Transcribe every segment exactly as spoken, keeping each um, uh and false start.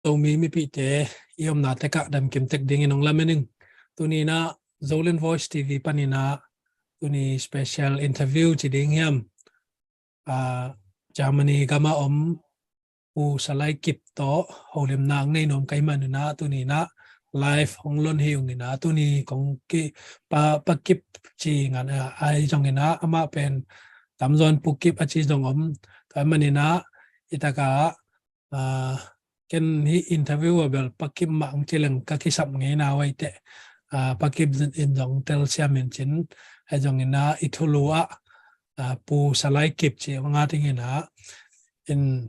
Zomi mipihte i omna tekah damkim tek dingin hong lamen ing. Tuni inah Zoland Voice T V paninah tuni special interview ci ding hiam, ah, Germany gamah om Pu Salai Kip tawh holimna ang nei nuam ka hih maninah tuni inah live hong lon hi ung inah tuni kong ki pa, Pa Kip ci ngan a, ai zong inah amah pen tamzaw in Pu Kip a ci zong om. Tua hih maninah i takah, ah, ken hih interview a bel Pa Kip mah ang ci leng ka kisap ngei na wai teh, ah, Pa Kip in zong telsiam in cin, ai zong inah i thulu ah, ah, Pu Salai Kip ci a nga ding inah in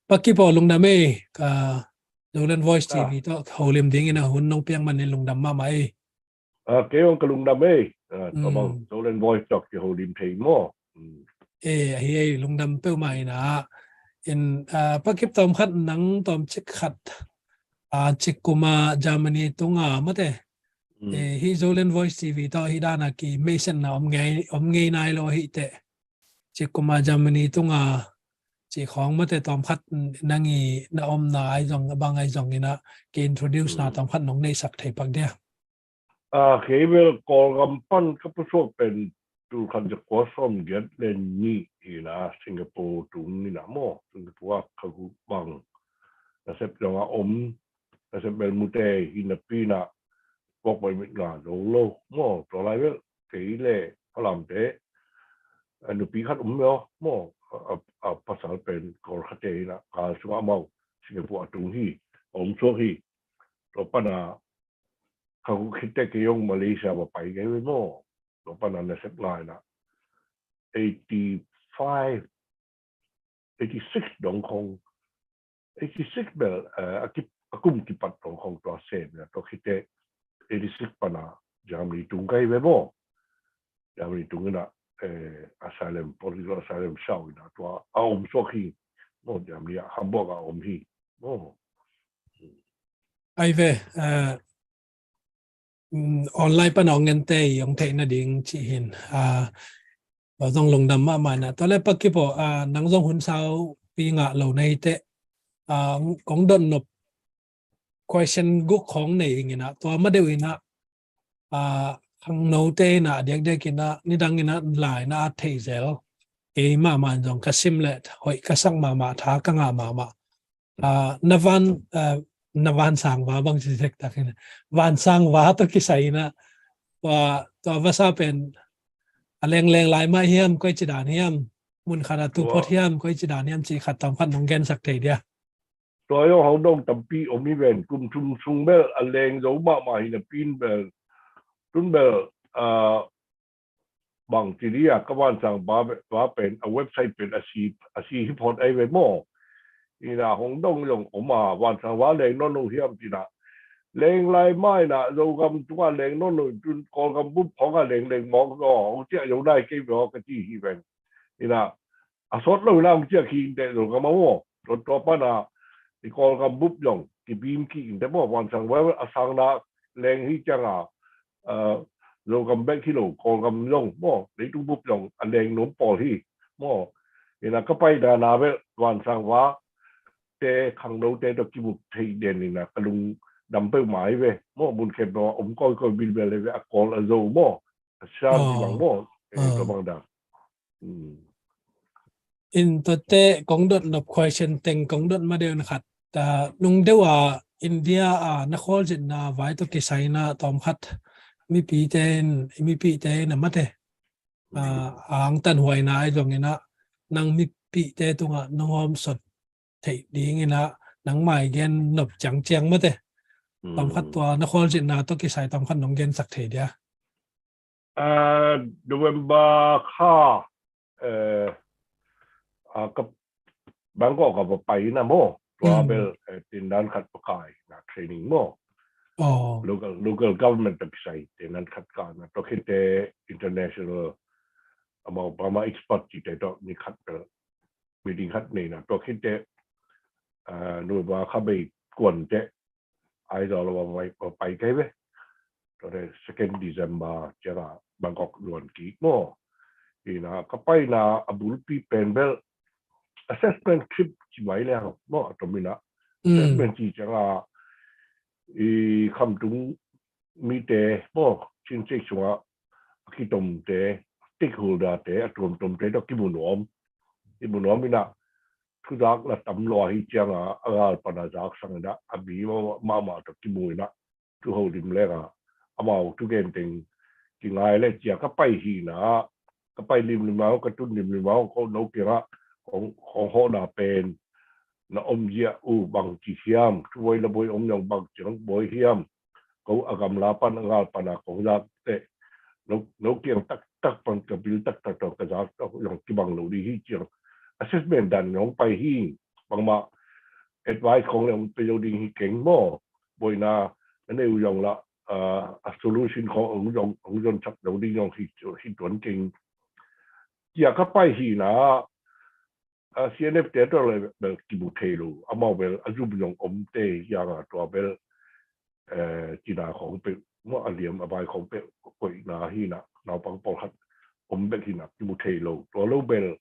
Pa Kip aw lungdam ei, ka Zoland Voice T V tawh holim dingin a hun nong piak manin lungdam mahmah ei. Ah, kei hong ka lungdam ei. Ah, tua bang Zoland Voice tawh kiholim thei maw? Eh, ahi ei, lungdam peuhmah inah. In, ah, Pa Kip tawmkhat nang tawmcik khat, ah, cikkuma Germany tunga mate. Eh, hih Zoland Voice T V tawh hih dana ki meisenna om ngei, om ngei nai lo hih teh. Cikkuma Germany tunga ci khawng mate tawmkhat nang i na omna ai zong bang ai zong inah ki introduce na tawmkhat nong neihsak thei pak dia. Ah, kei bel Kawlgam pan ka pusuak pen tulkhat zakua sawm giat le nih hi inah Singapore tung inah maw, Singapore ah ka guk bang nasep zong a om, nasep bel mute hi napi inah kawkbai mit nga zo lo maw, tua lai bel kei le Falamte, a nupi khat om maw, maw, a, a, a pasal pen Kawlkhate inah kal sungah amau Singapore a tung hi, a om suak hi. Tua pana ka guk khit teh kei zong Malaysia va pai kei ve maw. Tua pana nasep lai inah eighty five, eighty six dong khong, eighty six bel, eh, a ki, a kum kipat dong khong tua sem inah tua khit teh eighty six pana Germany tung kei ve maw. Germany tung inah, eh, asylum, political asylum sau inah tua a om suak hi maw, Germany ah Hamburg a om hi maw. Ai ve, eh, mm, online pana hong ngente i hong theih nading cih hin. Ah, tua zong lungdam mahmah inah. Tua le Pa Kip aw, ah, nang zong hun saupi ngah lo na hi teh, ah, kong dot nop question guk khawng nei ing inah, tua ma deuh inah, ah, khangnote inah a diakdiak inah nidang inah lai na a theih zel kei mahmah in zong ka sim le hoih ka sak mahmah, tha ka ngah mahmah. Ah, na van, ah, na vansang va bang ci tek tak inah, vansang va tawh kisai inah tua, tua vasa pen a lengleng lai mah hiam, koi ci dan hiam, mun khat a tu phot hiam, koi ci dan hiam cih khat tawmkhat nong gensak thei dia. Tua zong hong dong tampi om hi ven, kum thum sung bel a leng zo mahmah hi napi in bel, tun bel, ah, bang ci dia, ka vansang va, va pen, a website pen a si, a si hi phot ai ve maw. Inah hong dong zong om a, vansang va leng nawn lo hiam ci inah. Leng lai mah inah, Zogam tungah leng nawn lo, tun Kawlgam bup khawngah leng leng mawk zaw, hong ciah zo nai kei ve aw ka ci hi ven. Inah, a sawt lo inah hong ciah khin teh Zogam ah maw. Tua, tua pana i Kawlgam bup zong kibim khin teh maw, vansang va a sangna leng hi cianga, ah, Zogam bek hi lo, Kawlgam zong maw, leitung bup zong a leng nuam pawl hi maw. Inah ka pai dana bel vansang va te khangnote tawh kibup theih den inah ka lungdam peuhmah hi ve maw, mun khempeuh a om kawikawi bilbel hi ve, a Kawl a Zo maw, a Siam ci bang maw, eh, tua bang dan. Hmm. In tuate kong dot nop question teng kong dot ma deuh in khat, ah, nung deuh a India a na khualzinna vai tawh kisai inah tawmkhat mipite in, mipihte in a mate, ah, a angtan huaina ai zong inah nang mipihte tungah nong hawmsawn theih ding inah nangmah i gen nop ciangciang mate. Tawmkhat tua na khualzinna tawh kisai tawmkhat nong gensak thei dia. Ah, November kha, eh, ah, ka Bangkok ka va pai na maw. Tua bel, eh, tindan khat va kai na training maw. Local, local government tawh kisai tindan khat kai na. Tua khit teh international amau Burma expert cite tawh ni khat bel meeting khat nei na, tua khit teh, ah, November kha bei kuan teh Aizawl va pai, va pai kei ve. Tua teh second December ciangah Bangkok luan kik maw. Inah ka paina a bulpi pen bel assessment trip ci mai leng maw, a tom inah Assessment ci ciangah i khamtung mite maw, Chin State sungah a kitomte, stakeholder-te, a tuamtuamte tawh kimu nuam. Kimu nuam inah thuzak la tam lua hi ciangah a gal pana zaksang inah a mi mahmah tawh kimu inah thu holim lengah amau thugen teng kingai le cia ka pai hinah, ka pai limlim a, ka tun limlim a, ko no kiangah kong hawhna pen na om ziah uh bang ci hiam, thubuai labuai om zong bang ciang buai hiam, ko a gamla pan a gal pana kong zak teh no kiang taktak pan ka bil taktak tawh ka zak tawh zong kibang lo ding hi ciang assessment dan zong pai hi. Bangmah advice khong le hong pe zo ding hi keng maw. Buaina na nei uh zong lah a solution khong hong zong hong zon sak zo ding zong hi tuan keng. Cia ka pai hinah CNF te tawh le bel kimu thei lo, amau bel a zum zong om te hiangah tua bel cina khong peuh maw, a liam a bai khong peuh koihna hinah naupang pawlkhat om bek hinah kimu thei lo. Tua lo bel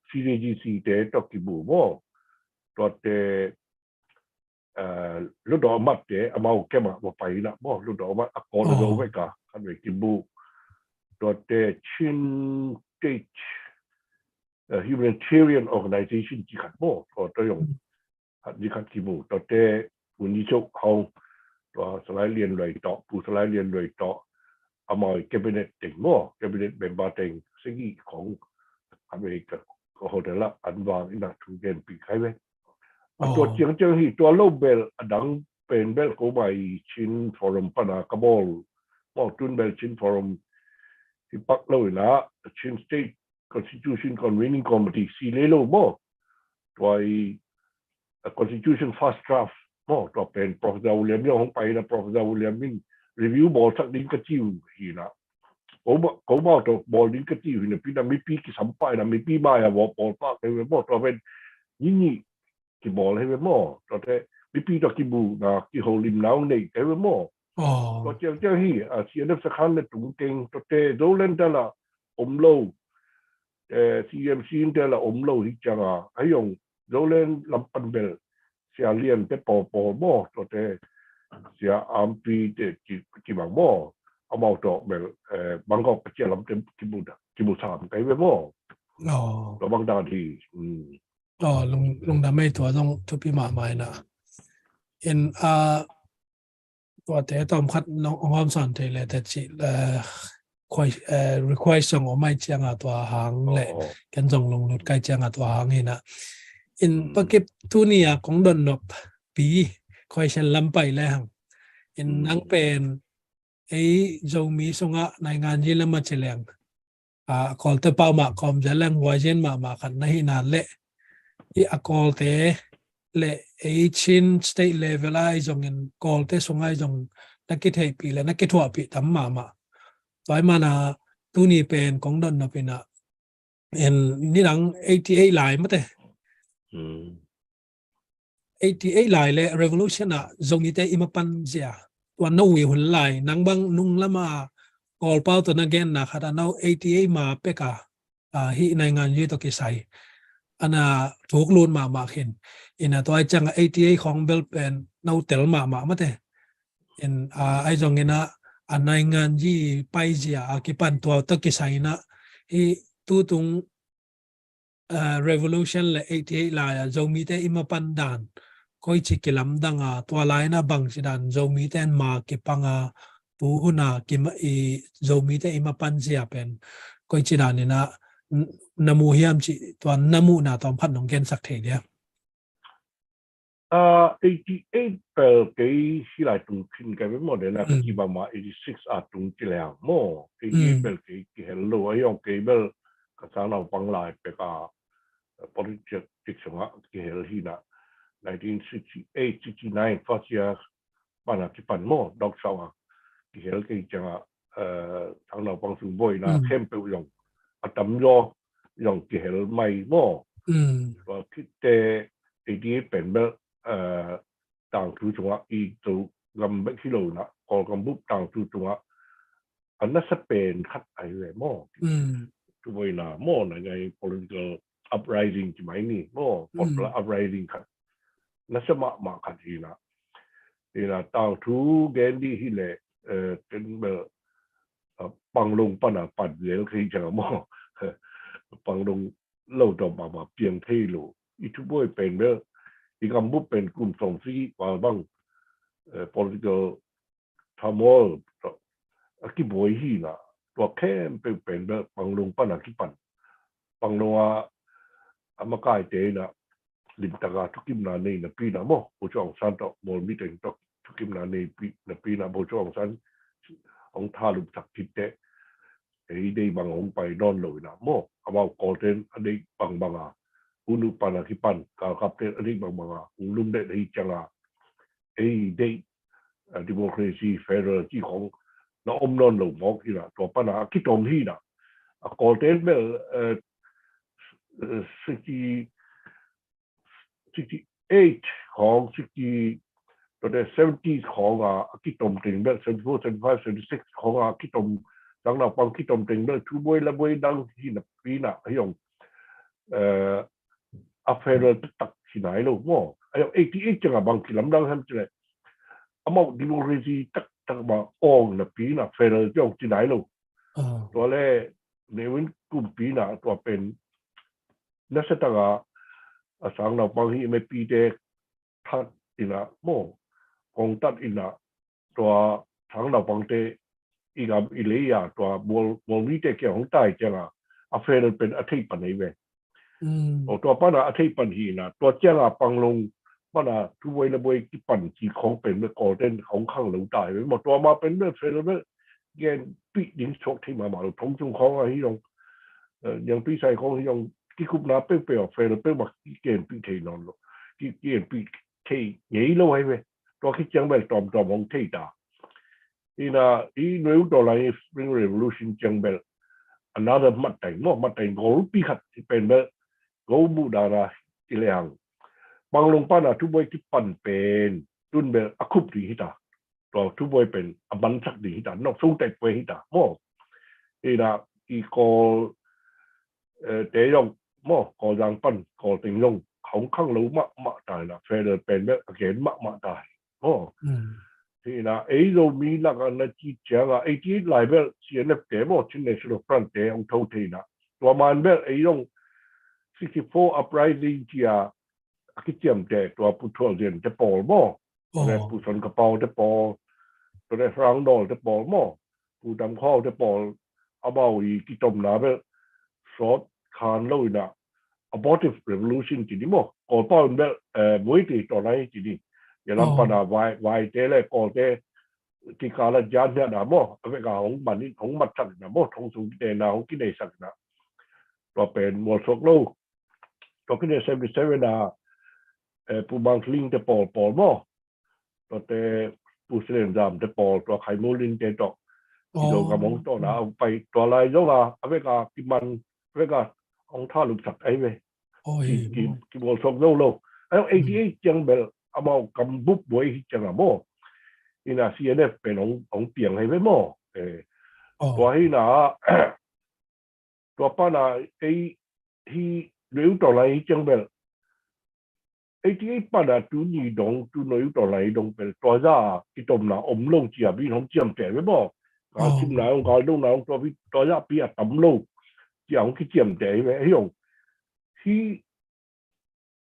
CJGC te tawh kimu maw, tuate Lutdawh Amat te amau kemah va pai inah maw, Lutdawh Amat a kawl a zo vek a khat vei kimu. Tuate Chin State Humanitarian Organization ci khat maw, tua tawh zong khat ni khat kimu. Tuate Pu Ni Sok Hau, tua Salai Lian Luai tawh, Pu Salai Lian Luai tawh amau cabinet teng maw, cabinet member teng sagih khong khat vei ka hotel ah an vang inah thu genpih kai ve. A tua ciangciang hi, tua lo bel a dang pen bel ko mai Chin Forum pana ka bawl maw, tun bel Chin Forum hi pak lo inah Chin State Constitution Convening Committee si le lo maw. Tua i Constitution First Draft maw, tua pen Professor William Yong hong pai inah Professor William in review bawlsak ding ka ci uh hinah. Ko mau tawh bawl ding ka ci uh hinah, pi na mipi kisampah inah mipi mai a bawl pah kei ve maw, tua pen nini kibawl hi ve maw. Tuate mipi tawh kibuna kiholimna hong nei kei ve maw. Tua ciangciang hi a CNF sakhan le tung keng, tuate Zoland te lah om lo, CMC te lah om lo hi cianga a hi zong Zoland lam pan bel Sia Lian te pawpaw maw, tuate Sia Ampi te kibang maw, amau tawh bel Bangkok a cia lam te kibu sam kei ve maw. Tua bang dan hi. Aw, lungdam ei, tua zong thupi mahmah inah. In a tuate tawmkhat nong hong hawmsawn thei le teh cih request zong om ai cianga tua hang le ken zong lunglut kai cianga tua hang hinah. In pakip tuni a kong dotnop pi question lam pai le hang. In nang pen ei Zomi sungah naingan yi lam a ci leng a kawlte pau mah kawm zia leng huaizin mahmah khat na hihna le i a kawlte le ei Chin state level a i zongin kawlte sungah i zong na kitheihpih le na kithuahpih tam mahmah. Tua i mana tuni pen kong dotnop inah en nidang eighty eight lai mate. Eighty eight lai le revolution ah Zomite i mapan zia tua no wi hun lai nang bang nung lama Kawlpau tawh na genna khat a no eighty eight ma peka hih naingan yi tawh kisai ana thuk lut mahmah khin. Ina tua ai cianga eighty eight khawng bel pen no tel mahmah mate. In ai zong ina a naingan yi paizia a kipan tua tawh kisai ina hih tutung revolution le eighty eight lai a Zomite i mapan dan koici kilamdang a tua lai ina bangci dan Zomite in ma kipang a tu huna kima i Zomite i mapan zia pen koici dan ina na mu hiam ci tua na muhna tawm khat nong gensak thei dia. Eighty eight pel kei hi lai tung khin kai ve maw, dena ka ci bama eighty six a tung ci leng maw. Eighty eight pel kei kihel lo a hiong kei bel ka sang naupang lai pek a politics sungah kihel hina. Nineteen sixty eight sixty nine first year pana kipan maw, dawk sau a kihel kei cianga sang naupang sung buaina khempeuh zong a tamzaw zong kihel mai maw. Tua khitte eighty eight pen bel tangthu sungah i Zogam bek hi lo ina Kawlgam bup tangthu sungah a nasa pen khat ahi ve maw. Tubuaina maw, na ngai political uprising ci mai ni maw, popular uprising khat. nasia mahmah khat hi na. Hi na, tangthu gen dih hi leh, eh, ken bel, eh, panglong pana pan zel kei ciang a maw. Panglong lo tawh mahmah piang thei lo. I thubuai pen bel, i gambup pen kum sawm sigi val bang, eh, political turmoil a kibuai hi na, tua khempeuh pen bel panglong pana kipan. Panglong a, a makaite na, limtaka thukimna nei napi na maw, Bogyoke Aung San tawh, Mual mi teng tawh thukimna nei pi, napi na, Bogyoke Aung San hong thalupsak khit teh, ei deih bang hong pai nawn lo hi na maw. Amau Kawlten a deih bangbang a, hun uh pana kipan, galkapten a deih bangbang a hong lum deuh hi ciang a, ei deih, ah, democracy, federal cih khong na om nawn lo mawk hi na, tua pana a kitom hi na. A Kawlten bel, eh, eh, sixty, sixty eight khong, sixty, tua te seventy khong a, a kitom teng bel, seventy four, seventy five, seventy six khong a kitom, sang naupang kitom teng bel, thubuai labuai dang hi napi na, hi ong, eh, a federal taktak hi nai lo maw. Ai, eighty eight ciang a bang kilamdang hiam cih leh, amau democracy taktak bang awng napi na federal ciang ci nai lo. Ah. Tua leh Ne Win kumpi na tua pen nasia tak a, a sang naupang hi, mipite that in a maw, kong tat in a, tua sang naupangte i gam i lei a, tua mual, mual mite kiang hong tai ciang a, a federal pen a thei pan hi ve. Mm. O, tua pana a thei pan hi na, tua ciang a panglong pana thubuai labuai kipan ci khong pen bel Kawlten hong khang lo tai ve maw. Tua ma pen bel federal bel genpih ding suak thei mahmah lo, Thong Chung khong a hi zong, eh, Niangtui Sai khong hi zong, kikupna peuhpeuh a federal peuhmah kigenpih thei nawn lo, ki, kigenpih thei ngei lo hi ve. Tua khit ciang bel tawmtawm hong thei ta. Hi na, i Nui U tawh lai Spring Revolution ciang bel another matteng maw, matteng golpi khat hi pen bel, go muh dan a ci lehang, panglong pana thubuai kipan pen tun bel a khup ding hi ta. Tua thubuai pen a mansak ding hi ta, nok sung tek puai hi ta maw. Hi na, i Kawl, eh, te zong maw, Kawlzang pan Kawlteng zong hong khang lo mahmah ta hi na, federal pen bel a gen mahmah ta hi maw. Mm. Hi na, ei Zomi lak a na ci ciang a, eighty eight lai bel C N F te maw, Chin National Front te hong tho thei na. Tua man bel ei zong sixty four uprising ci a, a kiciamteh tua Pu Thual Zian te pawl maw, tua leh Pu Son Ka Pau te pawl, tua leh Hrang Dawl te pawl maw, Pu Tam Khaw te pawl, amau i kitomna bel sawt khan lo in a, abortive revolution ci ni maw. Kawlpau in bel, eh, Muay Thai tawh nai ci ni. Ia lam pan a Vai, Vaite leh Kawlte kikal a gian hiat na maw, a vek a hong man in, hong matsak in a maw, thong sung kite na hong kineisak in a. Tua pen mual suak lo. Tua kine seventy seven a, eh, Pu Mang Tling te pawl pawl maw. Tua te Pu Selen Zam te pawl, tua Khai Mu Lin te tawh. Kizo gam hong tawh na, hong pai tua lai zong a, a vek a kiman, a vek a hong thalupsak ai ve. Ki, ki, kimual suak zo lo. Ai, eighty eight ciang bel, amau kam bup buai hi ciang a maw. Hi na C N F pen hong, hong piang ai ve maw. Eh, tua hi na, tua pana ei hi Nui U tawh lai hi ciang bel. Eighty eight pana tuni dong, tu Nui U tawh lai dong bel, tua za kitomna om lo ci a, mi hong ciamteh ve maw. Gal simna hong, gal dona hong, tua pi, tua za pi a tam lo ci a hong kiciamteh ve. Hi hong. Hi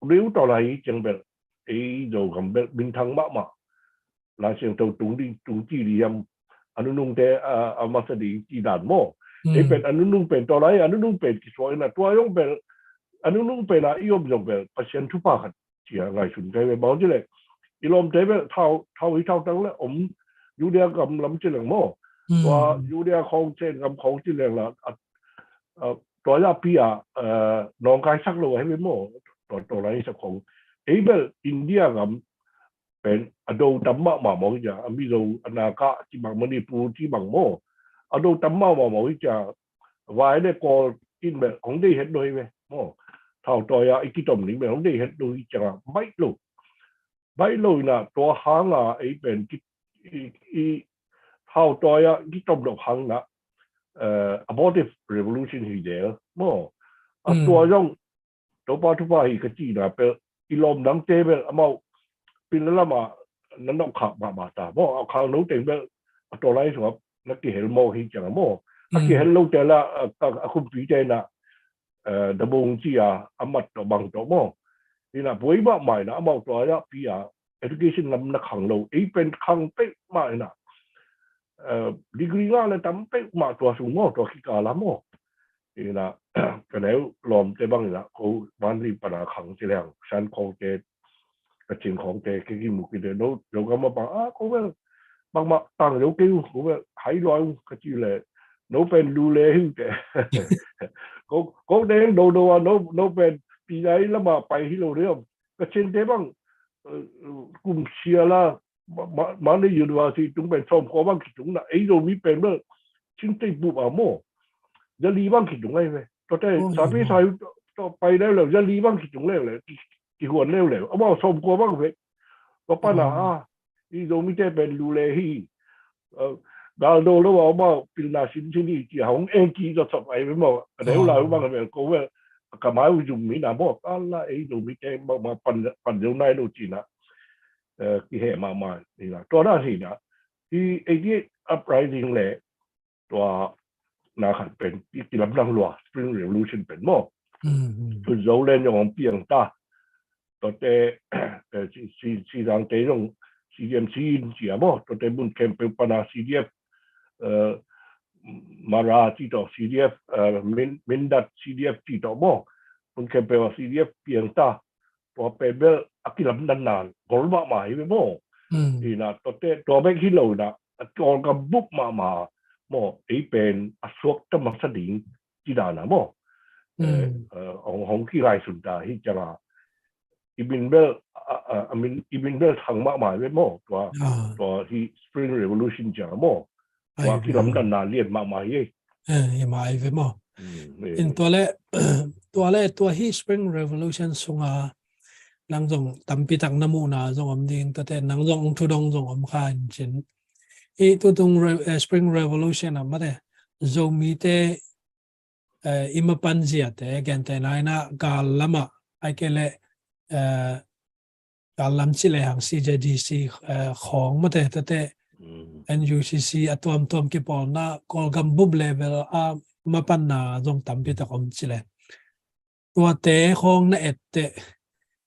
Nui U tawh lai hi ciang bel, ei Zogam bel minthang mahmah. Lai Siangtho tung ding, tung ci ding hiam, a nunungte, a, a masa ding ci dan maw. Ei pen a nunung pen tawh lai, a nunung pen kisuak in a, tua zong bel, a nunung pen a i om zong bel, Pasian thupha khat ci a ngaihsun kai ve, bang ci leh. I lawmte bel thau, thau hi thau tang leh om, Judea gam lam ci leng maw. Tua Judea khawng, Sen gam khawng ci leng la, a, a, tua za pi a, a, nawngkaisak lo ahi ve maw. Tua, tua lai sak khawng. Ei bel India gam pen a do tam mahmah maw hi cia, a Mizo, a Naga ci bang, Manipur ci bang maw. A do tam mahmah maw hi cia, Vai leh Kawl in bel hong deih het lo hi ve maw. Thau tawi a i kitom ding bel hong deih het lo hi cia, baih lo. Baih lo in a, tua hang a ei pen ki, i, i, thau tawi a kitom lo hang in a, eh, abortive revolution hi zel maw. A tua zong Topa thupha hi ka cihna pen, i lawm dangte bel amau pil lamah na nokkhak mahmah ta maw. A khangno teng bel a tawlai sungah na kihel maw hi ciang a maw. A kihel lote la a, a, a kumpite na dabong ci a a mat tawh bang tawh maw. Ina buai mahmah ina amau tua a pi a education lam na khang lo. Ei pen khang peuhmah ina degree nga le tam peuhmah tua sung maw, tua khika la maw. Ina ka neu lawmte bang ina ko manli pana khang ci leng san khawngte, ka cing khawngte ke kimu kite no, no ka ma pang a ko bel bangmah tang lo kei uh, ko bel hai lua uh ka ci le no pen lu le hi uh te. Ko ko deng do do a no no pen pi ai lama pai hi lo le om. Ka cente bang kum sia la Mandalay University tung pen sawm kua bang kitung na ei Zomi pen bel cinte bup a maw. Zali bang kitung ai ve. Tua te sapi sai to pai leu leu zali bang kitung leu leu. Kihuan leu leu amau sawm kua bang ve. Tua pana a i Zomite pen lu le hi. Gal do lo a maw pilna sin sin i ci hong eng ki zot sop ai ve maw. A deu la bang ve ko ve. Ka mai u zum mi na maw ka la ei Zomite maw pan pan deu nai lo ci na. Kihe mahmah hi na. Tua dan hi na hi eighty-eight uprising le tua na khat pen i kilamdang lua Spring Revolution pen maw. Tun Zoland zong hong piang ta. Tuate Sizangte zong C D M C in cia maw. Tuate mun khempeuh pana C D F Mara ci tawh C D F Mindat C D F ci tawh maw. Mun khempeuh a C D F piang ta. Tua pen bel a kilamdanna gol mahmah hi ve maw. Ina tuate tua bek hi lo ina a Kawlgam bup mahmah maw. Ei pen a suak ta masa ding ci dana maw. Hong hong kingaihsun ta hi cianga i min bel a min i min bel thang mahmah hi ve maw. Tua tua hi Spring Revolution cianga maw. Tua kilamdanna lian mahmah hi ei. Hi mah hi ve maw. In tua le tua le tua hi Spring Revolution sunga nang zong tampi tak na muhna zong om ding tuate nang zong ong thudong zong om kha in cin. I tutung Spring Revolution a mate Zomite i mapan ziate gente naina gal lama ai ke le gal lam ci le hang C J D C khawng mate tate N U C C a tuamtuam kipawlna Kawlgam bup level a mapanna zong tampi tak om ci le. Tuate khawng na etteh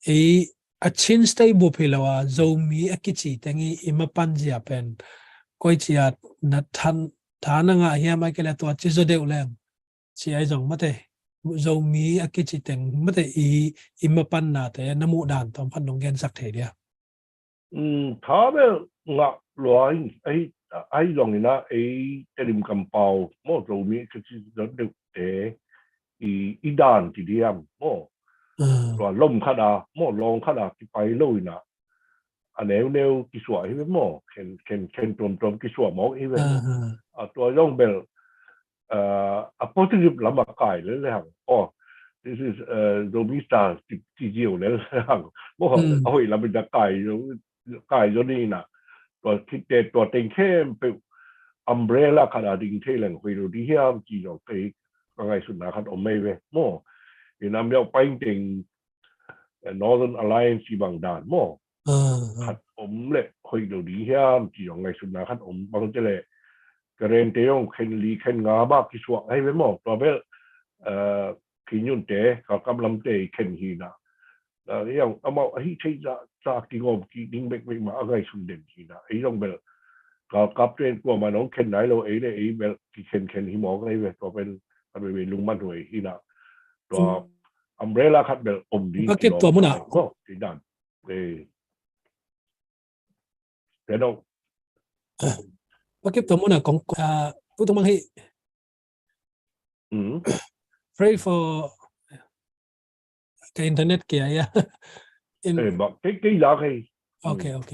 ei a Chin State bup hi lo a Zomi a kici teng i i mapan zia pen koi cia na than tha na ngah hiam ai ke le tua ci zaw deuh leng. Ci ai zong mate Zomi a kici teng mate i i mapanna te na muh dan tawm khat nong gensak thei dia. Tha bel ngah lua ahi zongina ei Tedim kampau maw Zomi a kici zaw deuh te i i dan ti diam maw. Tua lom khat a maw lawng khat a kipai lo ina a neuneu kisuah hi ve maw. Khen khen khen tuamtuam kisuah mawk hi ve. A tua zong bel a positive lam a kai le le hang. Oh, this is Zomi style ti zio le le hang. Maw a hoih lam in a kai kai zaw ni na. Tua khitte tua teng khempeuh umbrella khat a ding thei leng hoih lo ding hiam ci zong kei ka ngaihsutna khat om mei ve maw. Ina miau paing teng Northern Alliance ci bang dan maw. Khat om le hoih lo ding hiam ci zong ngaihsutna khat om bang te le Karen te zong khen li khen nga bak kisuak ahi ve maw. Tua bel Khin Yun te Kalkap lamte i khen hi na. Hiang amau ahi thei za za kingawm ki ding bekbek mah a ngaihsun den hi na. Ei zong bel Kalkap te kuamah nong khen nai lo ei le ei bel kikhen khen hi mawk ahi ve. Tua pen a bebe lungman huai hi na. Tua umbrella khat bel om ding. Pakip tua muna. Kei dan. Pakip tua muna kong tutung mang hi. Pray for ka internet kia ia. Kei la kei. Ok ok.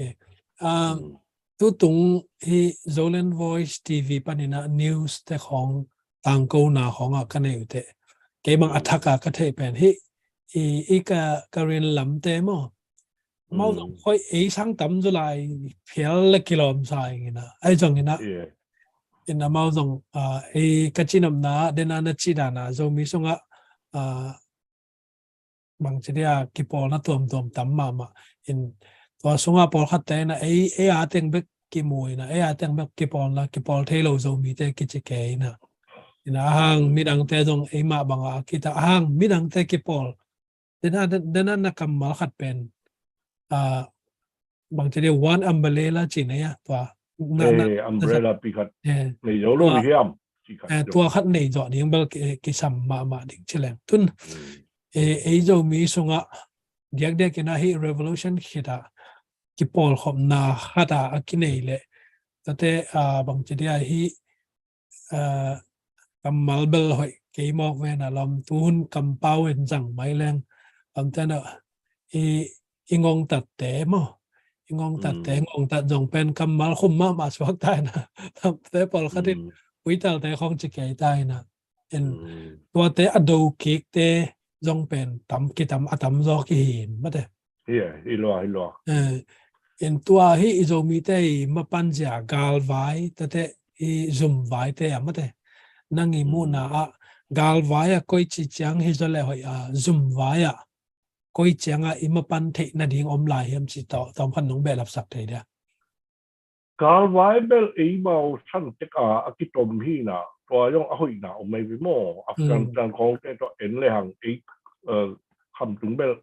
Tutung hi Zoland Voice T V panina news te khong tangkona khonga ka nei ute. Kei mang a thaka ka thei pen hi i ka ka rin lamte maw. Mau zong khoi ei sang tam zu lai phial le kilawm sa ing ina ai zong ina. Ina mau zong ei ka cinamna dena na ci dana Zomi sunga bangci dia kipawlna tuamtuam tam mahmah in Tua sungah pawlkhatte in ah ei, ei a teng bek kimu in ah, ei a teng bek kipawlna, kipawl thei lo Zomite kici kei in ah. In ah a hang midangte zong ei mah bangah a kita, a hang midangte kipawl. Den a, den a na kammal khat pen, ah, bang ci dia, one umbrella ci na ia, tua na, na, eh, na umbrella pi khat eh, nei zo lo tua, hiam ci khat eh, zo. Tua khat nei zo ding bel ki, kisam mahmah ding ci leng. Tun, hmm, eh, ei Zomi sungah diakdiak in ah hih revolution khit ah kipawlkhopna khat ah a kinei leh, tate, ah, bang ci dia hih, ah, kammal bel hoih kei mawk ven a lawm, tuhun kampau in zang mai leng, lamte na i, i ngongtatte maw, i ngongtatte, mm, ngongtat zong pen kammal khum mahmah suak ta in ah, lamte pawlkhat in, mm, uitalte khong ci kei ta in ah. In, mm, tuate a do kikte zong pen tam, kitam, a tam zaw kihin mate. Hi, hi lua, hi lua. Eh, in tua hih i Zomite i mapan zia galvai, tate i zumvaite a mate. Nang i muhna ah galvai a koici ciang hi zaw le hoih a, zumvai a koi ciang a i mapan theih nading om lai hiam ci tawh, tawm khat nong behlapsak thei dia. Galvai bel eimau santek a, a kitom hi na, tua zong a hoihna om ei ve maw. Afghanistan khawngte tawh en le hang ei, eh, khamtung bel,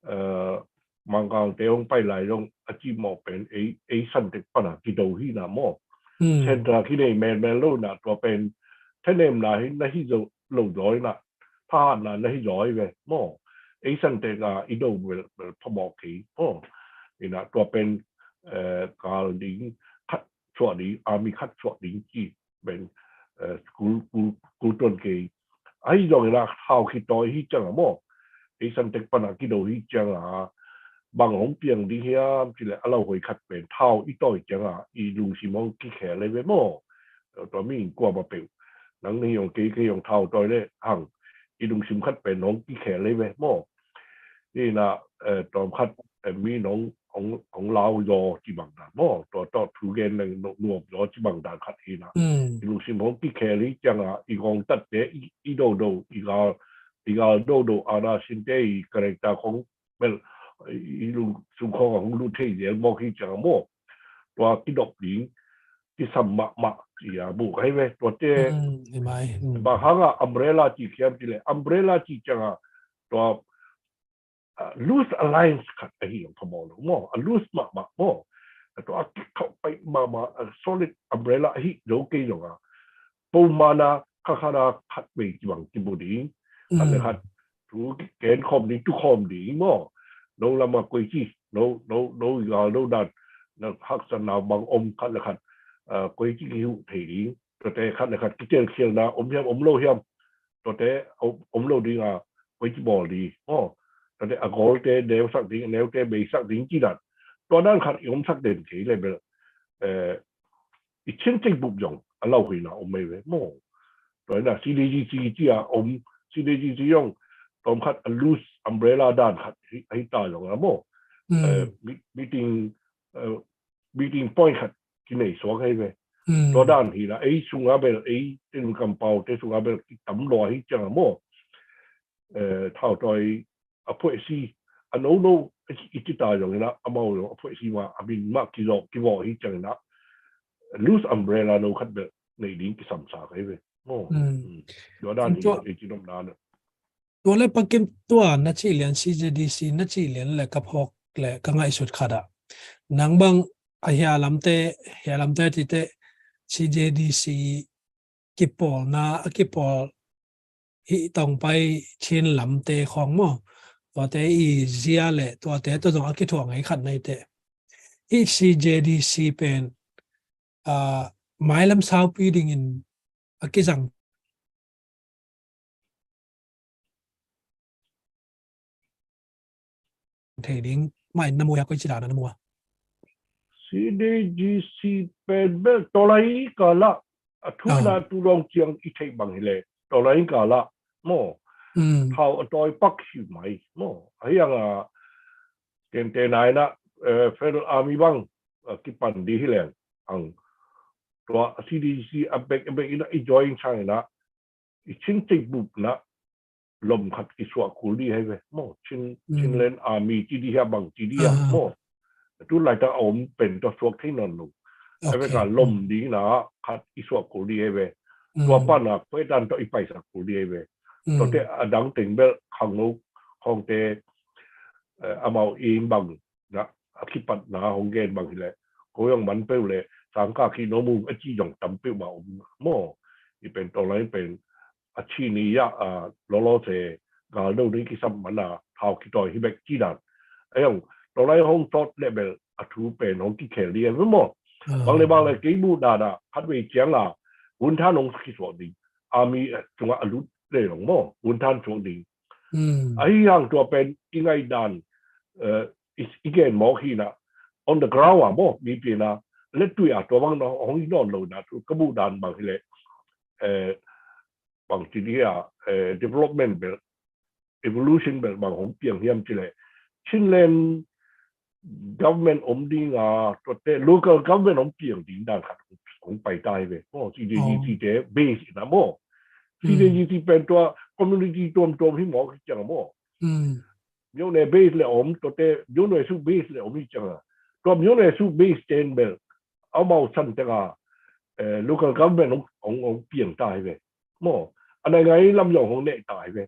eh, Mangkangte hong pai lai zong a cimawh pen ei, ei santek pana kido hi na maw. Central kinei melmel lo na, tua pen thanemna hi na hi zo lo zaw hi na, thahatna na hi zaw hi ve maw. Ei santek a i do bel, bel phamawh kei maw. Hi na tua pen, eh, kal ding khat suah ding, army khat suah ding ci pen, eh, kul, kul, kul tuan kei. Ahi zongin a thau khitawi hi ciang a maw, ei santek pana kido hi ciang a, bang hong piang ding hiam ci le a lauhuai khat pen thau i tawi ciang a i lungsim hong kikhel ei ve maw. Tua mi in kuamah peuh, nang na hi hong kei, kei hong thau tawi le hang i lungsim khat pen hong kikhel ei ve maw. Hi na, eh, tawm khat, eh, mi nong hong, hong lau zaw ci bang dan maw, tua tawh thu gen leng nuam zaw ci bang dan khat hi na. I lungsim hong kikhel hi ciang a, i ngongtatte, i, i dodo, i gal, i gal dodo, ana sinte i character khong bel, i lungsim khong a hong lut thei zel mawk hi ciang a maw. Tua kidop ding kisam mahmah ci a buk ahi ve. Tuate bang hang a umbrella ci hiam ci le, umbrella ci ciang a tua, ah, loose alliance khat ahi zong phamawh lo maw, a loose mahmah maw. Tua a kikhauh pai mahmah, a solid umbrella ahi zo kei zong a, pawlmana kha khat a khat vei kibang kimu ding, khat le khat thu kiken khawm ding, tu khawm ding maw. No lam a koici, no, no, no gal, no dan, na haksatna bang om khat le khat, ah, koici kihuh thei ding. Tuate khat le khat kitelkhialna om hiam, om lo hiam. Tuate om, om lo ding a, koici bawl ding maw. Tuate a gawlte neusak ding, a neute beisak ding ci dan. Tua dan khat i omsak den kei le bel, eh, i Chin Chin Group zong a lauhuaina om ei ve maw. Tua hi na C D G C ci a om, C D G C zong tawm khat a loose umbrella dan khat hi, hi ta zong a maw. Eh, mi-, meeting, eh, meeting point khat kinei suak ei ve. Tua dan hi na, ei sung a bel, ei Tedim kampaute sung a bel kitam lua hi ciang a maw. Eh, thau tawi a phuaisi, a nono i ci ta zong hi na, amau zong a phuaisi mah, a min mah kizawh, kivawh hi ciang hi na, loose umbrella no khat bel nei ding kisamsa ka hi ve maw. Tua dan hi na, ei ci nopna na. Tua le pakim tua na cih lian C J D C na cih lian le ka phawk le ka ngaihsut khat ah, nang bang a hia lamte, hia lamte cite C J D C kipawlna a kipawl hih tawng pai Chin lamte khawng maw, tuate i zia le tuate tawh zong a kithuah ngei khat na hi teh. Hih C J D C pen, ah, mailam saupi dingin a kizang thei ding mah in na mu hia, koi ci dan na mu a? C D G C pen bel tawlai kala a thu na tu long ciang i theih bang hi le tawlai kala maw, thau a tawi pak hi mai maw. A hiang a tente nai na, eh, Federal Army bang, eh, kipan di hi leng ang tua C D G C a bek, a bek ina i join sang ina i Chin Chin Group na lom khat kisuah kul di hi ve maw. Chin, Chinland Army ci di hia bang ci di hia maw. Tu laitak a om pen tua suak thei nawn lo. A vek a lom ding na khat i suak kul ding ei ve. Tua pan a khuaitan tua i paisak kul ding ei ve. Tuate a dang teng bel khangno khawngte, amau ing bang na a kipatna hong gen bang hileh ko zong man peuh le sangkah kino mu a ci zong tam peuh mah om maw. I pen tawlai pen a ci ni ya a lolo se galdo ni kisam man a thau kitawi hi bek ci dan. A zong tawlai hong tawt le bel a thu pen hong kikhel ding a maw. Bang le bang le kei bu dan a khat vei ciang a hun than hong kisuak ding. Army cungah a lut le long maw hun than suak ding. Ahi hang tua pen i ngaih dan i gen mawk hi na on the ground a maw mi pi na le tui a tua bang na hong hi nawn lo na tu ka bu dan bang hileh bang ci ding a development bel evolution bel bang hong piang hiam cileh Chinland government om ding a tuate local government hong piang ding dan khat hong pai ta hi ve maw. C D G C te base in a maw. C D G C pen tua community tuamtuam hi mawk hi ciang a maw. Myo ne base le om tuate myo ne su base le om hi ciang a tua myo ne su base ten bel amau san teng a local government hong hong piang ta hi ve. Maw a nai ngai lam zong hong neh ta hi ve.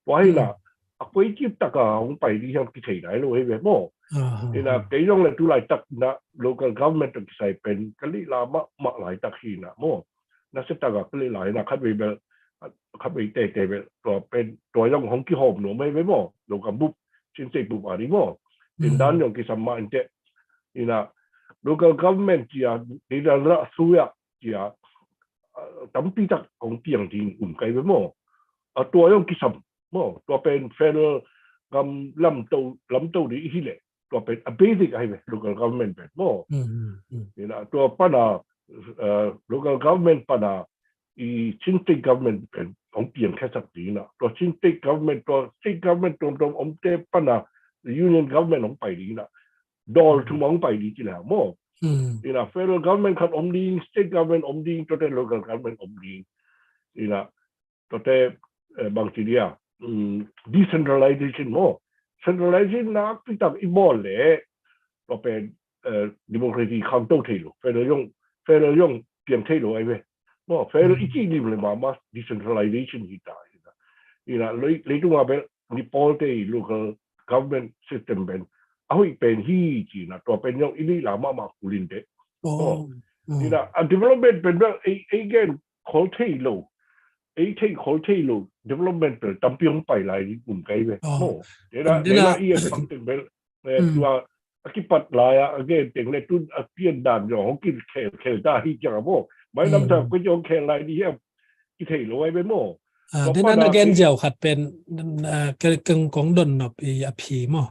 Tua hi na a koi cip tak a hong pai ding hiam kithei nai lo hi ve maw. Hi na kei zong le tu laitak na local government tawh kisai pen ka lih la mah mah laitak hi na maw. Na se tak a ka lih la hi na khat vei bel khat vei tete bel tua pen tua zong hong kihawm nuam hi ve maw. Local bup Chin State bup a ding maw. Pen dan zong kisam mah in teh. Hi na local government cia dei dan la suya cia tampi tak hong piang ding um kai ve maw. A tua zong kisam maw tua pen federal gam lamto lamto ding i hi leh tua pen a basic ahi ve local government pen maw. Hi na tua pan a local government pan a i Chin State government pen hong piang khesak ding na tua Chin State government tua state government tuamtuam omte pan a union government hong pai ding na dawl thum hong pai ding ci le maw. Hi na federal government khat om ding state government om ding tuate local government om ding. Hi na tuate bang ci dia decentralization maw. Centralization nakpi tak i bawl le tua pen democracy khangto thei lo federal zong federal zong piang thei lo ahi ve. Maw federal i cih lim le mama decentralization hi ta hi na. Hi na leitung a bel Nepal te i local government system pen a hoih pen hi ci na tua pen zong i lih la mahmah kulin te. Hi na a development pen bel ei gen khol thei lo ei thei khol thei lo development pen tampi hong pai lai ding um kai ve. Maw hi na i a pang teng bel tua a kipat lai a a gen teng le tun a pian dan zong hong kikhel khel ta hi ciang a maw. Mai lam ta koi zong khel lai ding hiam kithei lo ai ve maw. Tua dena pan na a gen kei ziau khat pen keng kong don nop i a phi maw.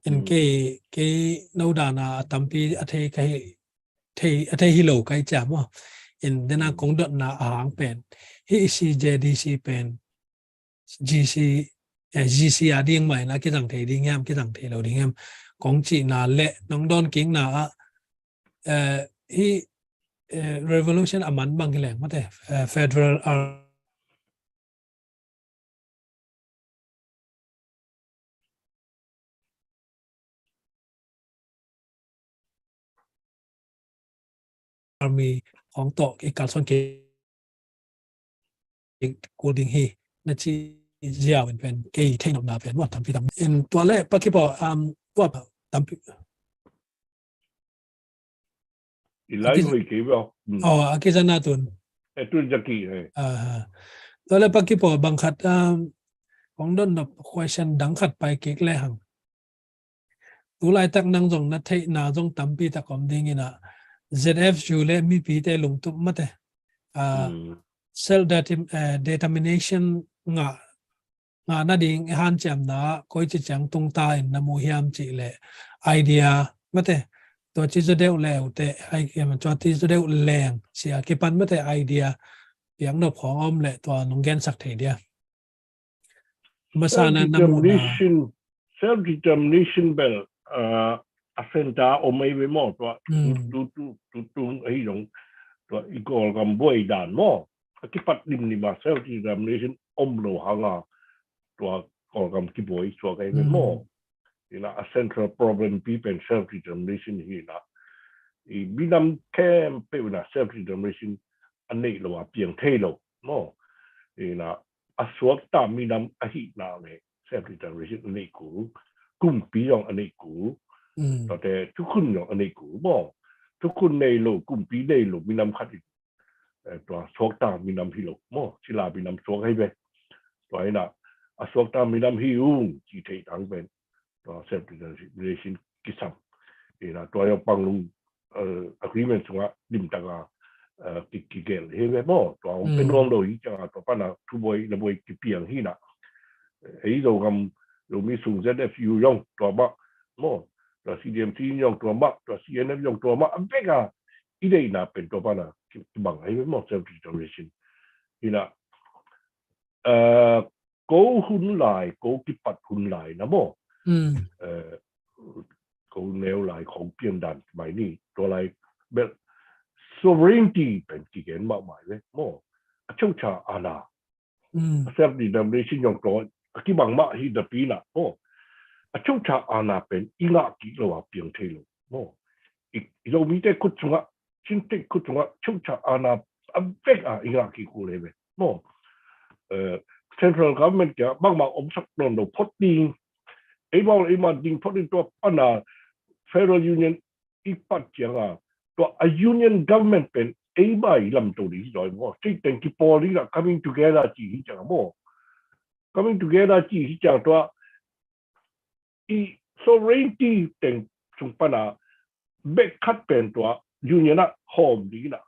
In kei kei no dan a a tampi a thei ka hi thei a thei hi lo kai cia maw. In dena kong dotna a hang pen hi i C J D C pen G C eh, G C a ding mah in a kizang thei ding hiam kizang thei lo ding hiam kong cihna le nong don kikna ah eh, hi eh, revolution a man bang hi leng mate eh, federal ar army hong tawh i kalsuan kik kul ding hi na ci ziau in pen kei thei nopna pen muat tampi tam in tua le pakipaw um tua tampi i lai hoi kei bia oh a kizana tun e tun jaki he tua le pakipaw bang khat um hong don nop question dang khat pai kik le hang. Tu laitak nang zong na theihna zong tampi tak om ding in ah Z F U le mipite lungtup mate ah, self determ- eh, determination ngah ngah nading i hanciamna ah koici ciang tungta in na mu hiam cih le idea mate tua ci zaw deuh le ute ai tua ci zaw deuh leng cia kipan mate idea piak nop khawng om le tua nong gensak thei dia. Masa na na mu na self determination bel uh, a center om ei ve maw tua tu tu tu tu ei dong tua i Kawlgam buai dan maw a kipat lim lim a self determination om lo hanga tua Kawlgam kibuai suak ei ve maw. Ina a central problem pi pen self determination hi ina, i minam khempeuh ina self determination a neih lo a piang thei lo maw. Ina a suakta minam ahihna le self determination a neih kul, kumpi zong a neih kul, tuate thukhun zong a neih kul maw. Thukhun nei lo, kumpi nei lo minam khat in tua suakta minam hi lo maw, sila minam suak hi ve. Tua ina a suakta minam hi ung ci thei tang pen tua self determination kisam. Ina tua yo panglung agreement sunga limtaka kigelh hi ve maw. Tua hong pe nuam lo hi cianga tua pana thubuai labuai kipiang hi na. Ei Zogam Zomi sung Z F U zong tua mah maw, tua C D M C zong tua mah, tua C N F zong tua mah, a veka i deihna pen tua pana kibang ahi ve maw, self determination. Ina ko hun lai, ko kipat hun lai na maw, ko neu lai khong pian dan mai ni, tua lai bel sovereignty pen kigen mahmah ve maw. A chocha ana self determination zong tua a kibang mah hi napi na maw, a chocha ana pen i ngah kik lo a piang thei lo maw. I Zomite khut sungah, Chin State khut sungah chocha ana a vek a i ngah kik uh le ve maw. Central government kia bangmah omsak nawn lo phot ding, ei bawl ei man ding phot ding tua pana federal union i pat cianga tua a union government pen ei bai lamto ding hi zaw maw. State teng kipawl ding a coming together ci hi cianga maw. Coming together ci hi cianga tua i sovereignty teng sung pana bek khat pen tua union a hawm ding ina,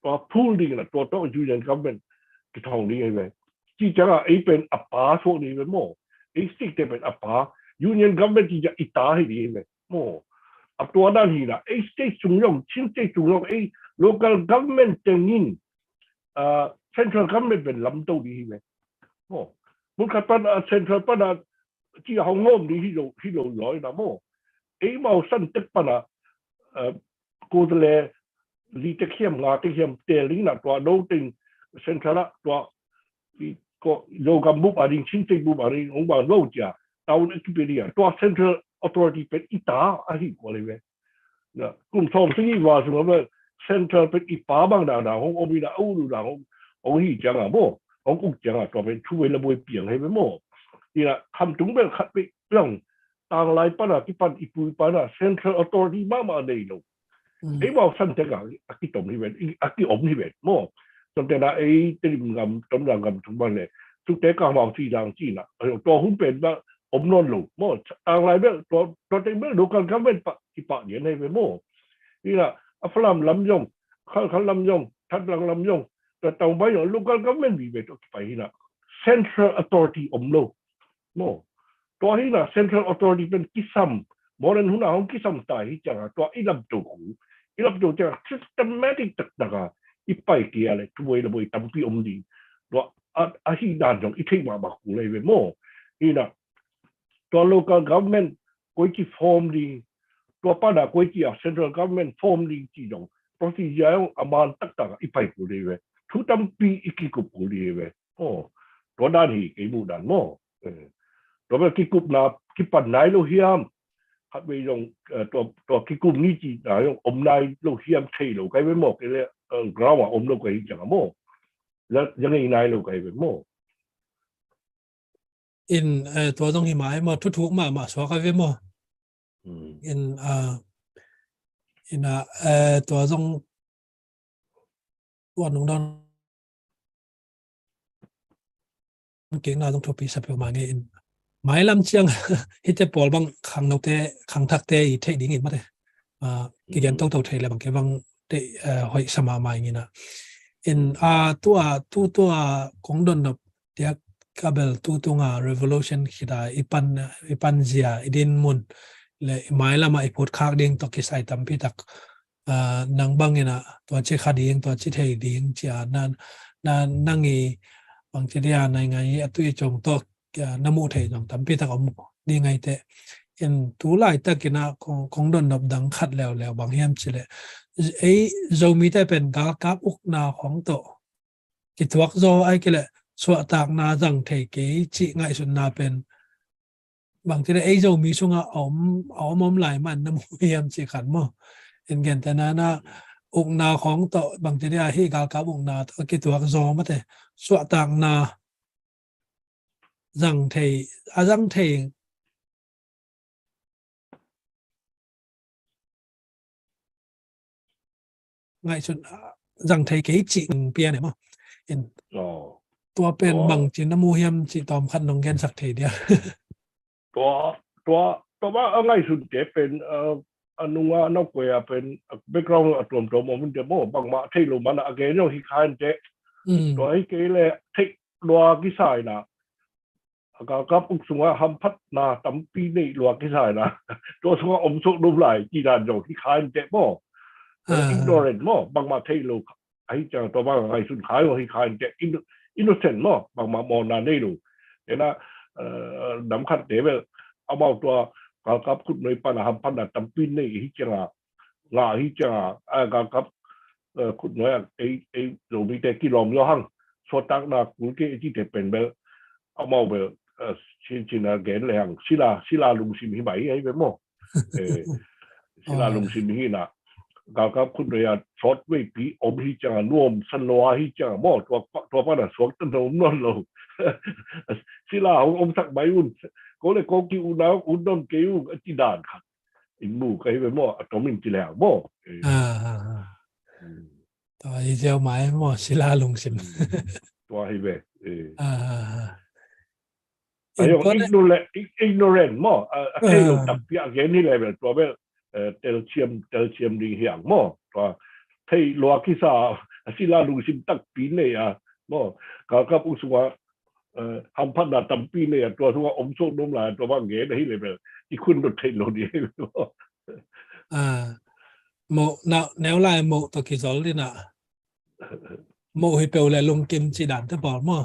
tua pool ding ina, tua tawh union government kithawng ding ahi ve. Ci cianga ei pen a pa suak ding ahi ve maw. Ei state te pen a pa, union government ci cianga i ta hi ding ahi ve maw. A tua dan hi na, ei state sung zong, Chin State sung zong ei local government tengin central government pen lamto ding hi ve maw. Mun khat pan a central pana ci a hong hawm ding hi lo, hi lo zaw ina maw. Ei mau san tek pana ko te le li tek hiam, nga tek hiam tel ding na tua no teng central a tua Zogam bup a ding, Chin State bup a ding hong bang lo cia taun a kipi ding a tua central authority pen i ta ahi kua le ve. Kum sawm sagi val sungah bel central pen i pa bang dangdang hong om ina, a ulu dang hong hi cianga maw, hong uk cianga tua pen thu vei la buai piang hei ve maw. Ina khamtung bel khat pei lang tanglai pana kipan i pui pana central authority mahmah nei lo. Ei mau san tek a kitom hi ven, a kiom hi ven maw. Tawntena ei Tedim gam, Tonzang gam tung bang le, sukte ka mau ci dang ci na, tua hun pen bang om nawn lo maw. Tanglai bel tua teng bel local government pah kipah lian hei ve maw. Ina a Falam lam zong, Khalkha lam zong, Thatlang lam zong, tua tawng bai zong local government vive tua kipai hi na, central authority om lo maw. Tua hi na central authority pen kisam, modern hun a hong kisam ta hi cianga tua i lamto khu, i lamto cianga systematic taktak a i pai kia le tuai la boi tampi om ding. Tua a hi dan zong i theih mahmah khu lei ve maw. Hi na tua local government koi ci form ding, tua pana koi ci a central government form ding ci zong procedure zong a man taktak a i pai khu lei ve. Thu tampi i kikup khu lei ve. Tua dan hi kei muh dan maw. Tua bel kikupna kipan nai lo hiam? Khatvei zong tua kikum ni cihna zong om nai lo hiam thei lo kai ve maw. Kei le ground a om lo kai hi cianga maw. Zang ei nai lo kai ve maw. In tua zong hi mai maw, thuthuk mahmah suak a ve maw. In ina tua zong tua nung don kikna zong thupi sa peuhmah ni in. Mailam ciang hite pawl bang khangnote khangthakte i theih dingin mate kigen toto thei le bang ke bang te hoih sa mahmah ingina. In a tua tu tua kong donnop tiak kabel tu tunga revolution khita i pan i pan zia i din mun le i mailama i phut khak ding tawh kisai tampi tak nang bangin ah tua ci kha ding, tua ci thei ding cia na nang i bang ci dia nai ngai a tui cong tawh na muh thei zong tampi tak om ding ngai te. In tu laitak in ah kong donnop dang khat leuleu bang hiam ci le ei Zomite pen galkap ukna khong tawh kituak zaw ai kei le suahtakna zang thei kei cih ngaihsutna pen bangci dia ei Zomi sungah a om a om om lai man na mu hiam ci khat maw. In gentehna na ukna khawng tawh bangci dia hih galkap ukna tawh a kituak zaw mate suahtakna zang thei a zang thei ngaihsun zang thei kei cih pian e maw. In tua pen bang cin a mu hiam cih tawm khat nong gensak thei dia. Tua tua tua ba a ngaihsun te pen a nunga na kuai a pen background a tuamtuam om in te maw bangmah thei lo mana a gen zong hi kha in te. Tua hi kei le theih lua kisa ina a galkap uk sungah hamphatna tampi neih lua kisa ina tua sungah om suk dum lai ci dan zong hi kha in te maw. Ignorant maw bangmah thei lo ahi ciang tua bang ngaihsun khai uh hi khai te innocent maw bangmah mawna nei lo. Tena nam khat te bel amau tua galkap khutnuai pana hamphatna tampi nei hi cianga ngah hi cianga a galkap khutnuai a ei ei Zomite kilawm zaw hang suahtakna kul kei a cite pen bel amau bel cincin a gen le hang sila sila lungsim hi mai hi ai bel maw. Sila lungsim hi na galkap khut doi a sawt veipi om hi cianga nuam sanlua hi cianga maw tua pana suak tan om nawn lo. Sila hong omsak mai un ko le ko ki unau un nawn kei un a ci dan khat in mu ka hi ve maw a tom in ci le hang maw. Tua hi ziau mai maw sila lungsim. Tua hi ve. Ai ong ignorant maw a thei lo takpi a gen hi level tua bel telsiam telsiam ding hiang maw tua thei lua kisa a sila lungsim takpi nei a maw galkap uk sunga hamphatna tampi nei a tua sunga om sawk dom lai a tua bang gen a hi level i khun dot thei lo ding hi level maw. Moh neu lai moh tawh kizol dina moh hi peu le lungkim ci dan te pawl maw.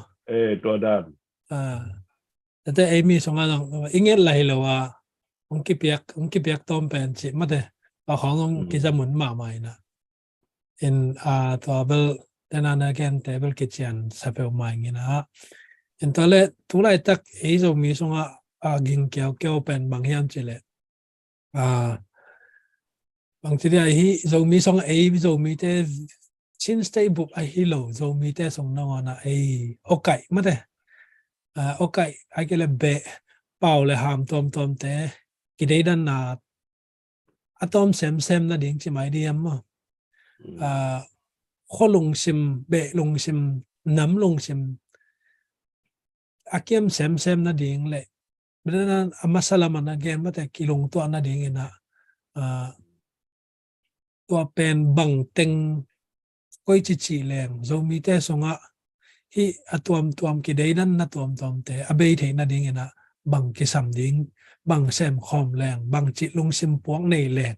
Tua dan Tete ei mi sungah zong i nget la hi lo a hong kipiak hong kipiak tawm pen cih mate pa khawng hong kizamun mahmah inah in a tua bel tena na gente bel kician sa peuhmah ing inah in tua le tulaitak ei Zomi sungah a ging kiaukiau pen bang hiam cih leh a bangci dia hi Zomi song ei Zomite Chin State bup ahi lo Zomite song nangawn a ei okaih mate a okaih ai kei le beh pau le ham tuamtuamte kideidanna a tawm semsem nading ci mai diam maw. Khua lungsim beh lungsim nam lungsim a kiam semsem nading le bidana a masa lamah na gen mate kilungtuah nading inah tua pen bangteng koi cici leng Zomite sungah hih a tuamtuam kideidanna tuamtuamte a bei theih nading inah bang kisam ding bang semkhawm leng bang cih lungsim puak nei leng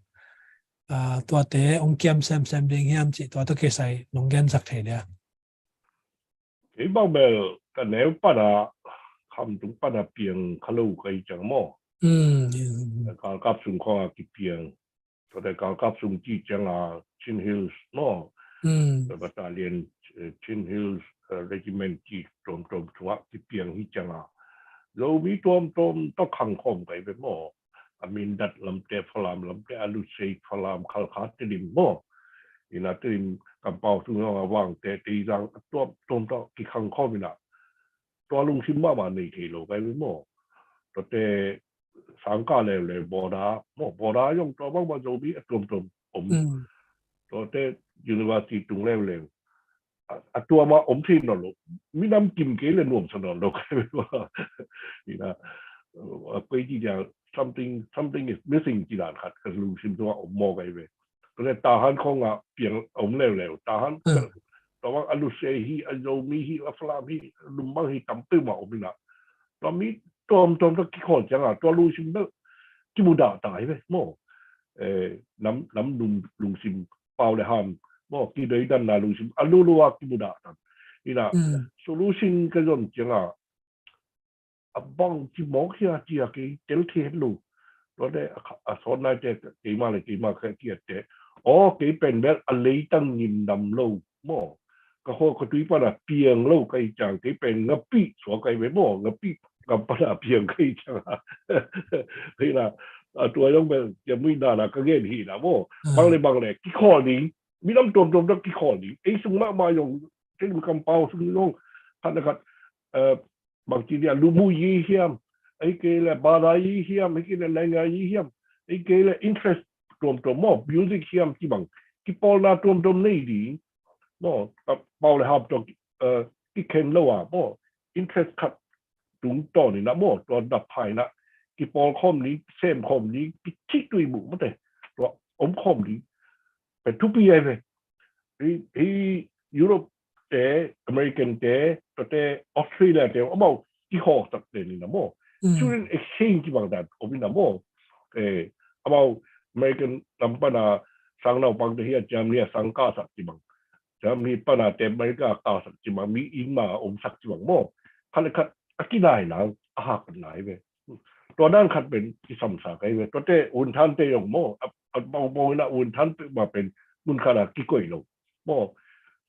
tuate hong kiam semsem ding hiam cih tua tawh kisai nong gensak thei dia. Kei bang bel ka neu pana khamtung pana piang kha lo ka hi ciang maw. Galkap sung khawng a kipiang tuate galkap sung ci cianga Chin Hills maw battalion Chin Hills regiment ci tuamtuam sungah kipiang hi cianga Zomi tuamtuam tawh khangkhawm ka hi ve maw. A Mindat lamte Falam lamte a Lusei Falam Khalkha Tedim maw. Ina Tedim kampau sung zong a Vangte Teizang a tuamtuam tawh kikhangkhawm ina tua lungsim mahmah nei thei lo kai maw. Tuate sangka leuleu bawda maw bawda zong tua bangmah Zomi a tuamtuam om. Tuate university tung leuleu a tuama om thei nawn lo. Minam kim kei le nuamsa nawn lo kai ve maw. Ina a koi ci dia something something is missing ci dan khat ka lungsim tungah om maw kai ve. Tua le Tahan khawngah piang om leuleu Tahan tua bang a Lusei hi a Zomi hi a Falam hi lumbang hi tam peuhmah om inah tua mi tuamtuam tua kikhawl ciangah tua lungsim bel kimudah ta hi ve maw. Nam nam lungsim pau le ham maw kideidanna lungsim a lulua kimudah ta inah solution ka zon ciangah a bang ci mawk hia cia kei tel thei het lo. Tuate a sawt naite keima le keima kha kiatte aw kei pen bel a leitang ngim nam lo maw. Ka khaw ka tui pana piang lo ka hi ciang kei pen ngapih suak ka hi ve maw ngapih gam pana piang kei ciang a. Hei na, a tua zong bel kiamui nana ka gen hi na maw. Bang le bang le kikhawl ding, minam tuamtuam tawh kikhawl ding. Ei sung mahmah zong, ei kampau sung zong, khat le khat, eh, bangci dia, lumu yi hiam, ei kei le bada yi hiam, ei kei le lenga yi hiam, ei kei le interest tuamtuam maw, music hiam ci bang, kipawlna tuamtuam nei ding maw, pau le hap tawh, eh, kikhen lo a maw, interest khat tungtawn in a maw, tua dap hai na, kipawl khawm ding, sem khawm ding, kici tui muh mate, tua om khawm ding, pen thupi ai ve. Hi, hi Europe te, American te, tuate Australia te, amau kihawsak te ni na maw. Student exchange ci bang dan om in a maw. Eh, amau American lam pana sang naupang te hi a Germany a sang kasak ci bang. Germany pana te America kasak ci bang. Mi inn ma omsak ci bang maw. Khat le khat a kinai nang, a hak nai ve. Tua dan khat pen kisamsa kai ve. Tuate unthan te zong maw. A, a bang bang in a unthan te ma pen mun khat a kikoih lo. Maw,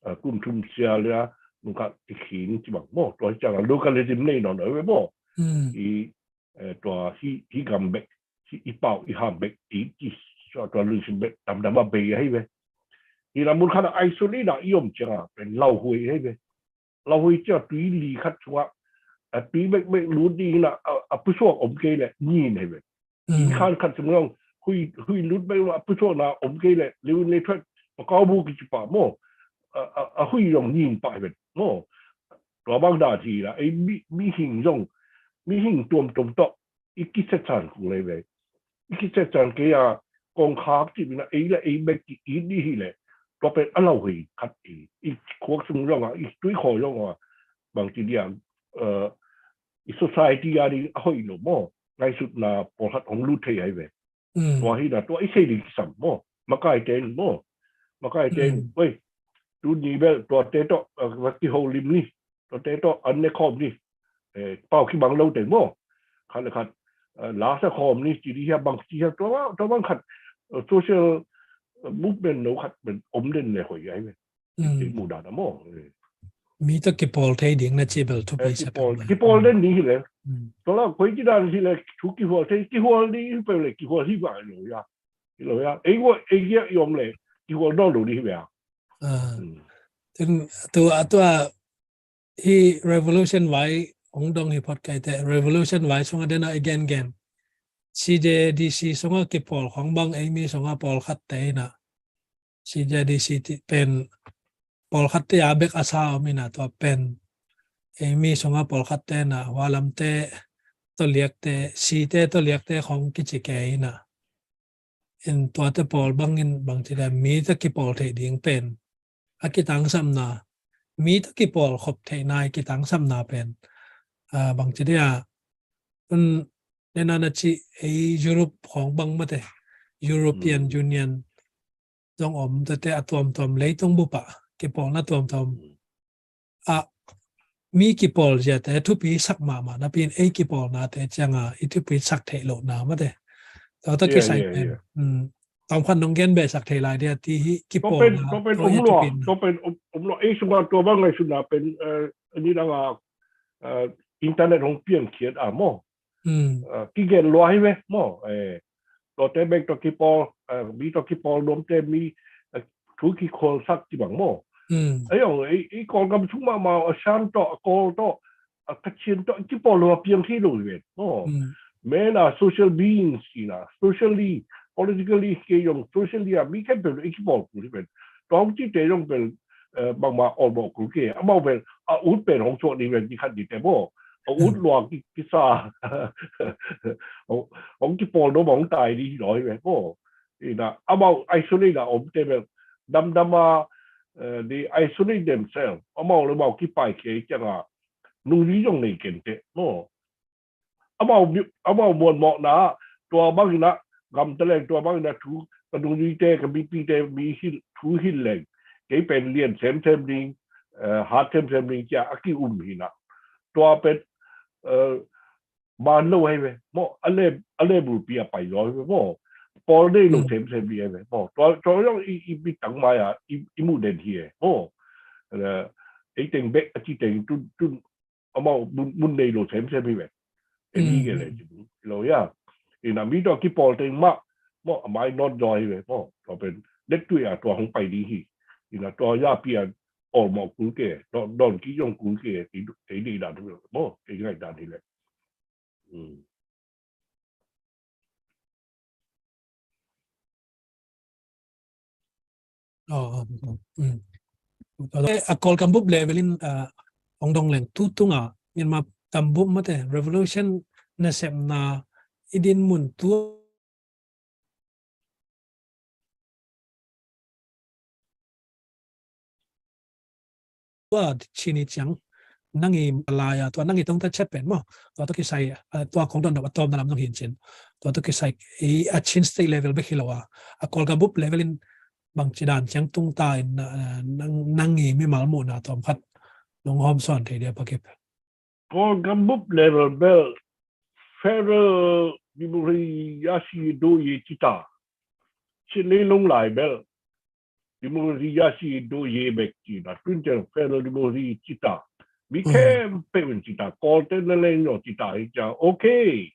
eh, kum thum sia le a, nung khat i khin ci bang maw, tua hi ciang a localism nei nawn lo ve maw. I, eh, tua hi, hi gam bek, hi, i pau, i ham bek, i, i, tua, tua lungsim bek, damdam a bei ahi ve. Hi na mun khat a isolate na i om ciang a, pen lauhuai ahi ve. Lauhuai ciang a tui li khat sung a, a tui bek bek lut ding na, a, a pusuak om kei le, nyin ahi ve. Inn khan khat sung zong, hui, hui lut bek lo a pusuakna om kei le, liu in lei thuat, pakau bu kici pah maw. A, a, a hui zong ning pah vet maw. Tua bang dan hi la, ei mi, mihing zong, mihing tuamtuam tawh, i kisetsan kul lei ve. I kisetsan kei a, kongkhak ci bina, ei le ei bek ki it dih hi le, tua pen a lauhuai khat i, i khuak sung zong a, i tuikhaw zong a, bangci dia, eh, i society a ding a hoih lo maw. Ngaihsutna pawlkhat hong lut thei ahi ve. Tua hi na, tua i sei ding kisam maw. Makai ten maw. Makai ten, oi, tu ni bel, tua te tawh, eh, va kiho lim ni. Tua te tawh, an ne khawm ni. Eh, pau kibang lo te maw. Khat le khat, eh, la sa khawm ni, ci di hia bang, ci hia, tua, tua bang khat, eh, social, eh, movement no khat, men om den le hoi ai ve. Muh dan a maw. Mi tawh kipawl thei ding na ci bel thupi sa kipawl, kipawl den ding hi le. Tua la koi ci dan hi le, thu kihual thei, kihual ding hi pe le, kihual hi va lo ya. Hi lo ya. Ei wa, ei ya i om le, kihual nawn lo ding hi ve a. Tin, tua, tua, hi revolution vai, ong dong hi phot kai te, revolution vai sunga den a i gen gen. C J D C sunga kipawl khong bang ei mi sunga pawlkhat te hi na. C J D C ti pen pawlkhat te a bek a sa om ina tua pen. Ei mi sunga pawlkhat te na hualam te toliak te, si te toliak te khong kici ke ina. In tuate pawl bangin bangci le mi te kipawl thei ding pen. A kitangsamna, mi te kipawl khop thei nai kitangsamna pen. A bangci dia, un nena na ci ei Europe khong bang mate, European Union, zong om tete a tuamtuam leitung bupa kipawlna tuamtuam a mi kipawl ziate thupi sak mahmah napi in ei kipawlnate cianga i thupi sak theih lohna mate. Tawta kisai pen tawmkhat nong gen beh sak thei lai dia ti hi kipawlna tua pen om lua, tua pen om lua ei sunga tua bang ngai suna pen ni danga internet hong piang khiat a maw. Kigen lua hi ve maw. Tuate bek tua kipawl, mi tua kipawl nuamte mi thu kikhualsak ci bang maw. Ei ong ei Kawlgam sung mahmah a Shan tawh a Kawl tawh a Kachin tawh kipawl lua piang thei lo hi ve maw. Men a social beings ina, socially, politically kei zong socially a mi khempeuh i kipawl kul hi ve. Tua hong cite zong pen bangmah awlmawh kul kei amau pen a ut pen hong suak ding ven dikhat dite maw. A ut lua kisa hong kipawl dom hong tai ding hi law hi ve maw. Ina amau isolate a omte pen damdama they isolate themselves, amau le amau kipai kei cianga nungzui zong nei kente maw. Amau muanmawhna tua bangina gamta leng tua bangina thu ka nungzuite ka mipite mi thu hin leng kei pen lian semsem ding, hat semsem ding cia a ki-um hina. Tua pen man lo hei ve maw, a le a le bulpi a pai zaw hei ve maw. Pawl nei lo semsem ding hei ve maw. Tua tua zong i i bitang mai a i muh den hi e maw. Ei teng bek a ci teng tun tun amau mun nei lo semsem hi ve. Kei ni kei le ci ding lo ya. Ina mi tua kipawl teng mah maw, a mai nawn zaw hi ve maw. Tua pen dettui a tua hong pai ding hi. Ina tua ya pi a awlmawh kul ke, dawn kik zong kul ke, kei deih dan hi ve maw, kei ngaih dan hi le. A Kawlgam bup level in hong dong leng tu tunga Myanmar gam bup mate revolution nasepna i din mun tu tua Chin i ciang nang i lai a tua nang i tungta chet pen maw, tua tua kisai tua kong don a tawm na lam nong hin cin, tua tua kisai i a Chin state level bek hi lo a, a Kawlgam bup level in bang ci dan ciang tungta in nang i mimal muhna tawm khat nong hawm sawn thei dia pakip. Kawlgam bup level bel federal democracy a si do ye cita. Chin leilung lai bel democracy a si do ye bek cina, tun ciang federal democracy cita. Mi khempeuh in cita, Kawlte na leng zong cita hi ciang, okay.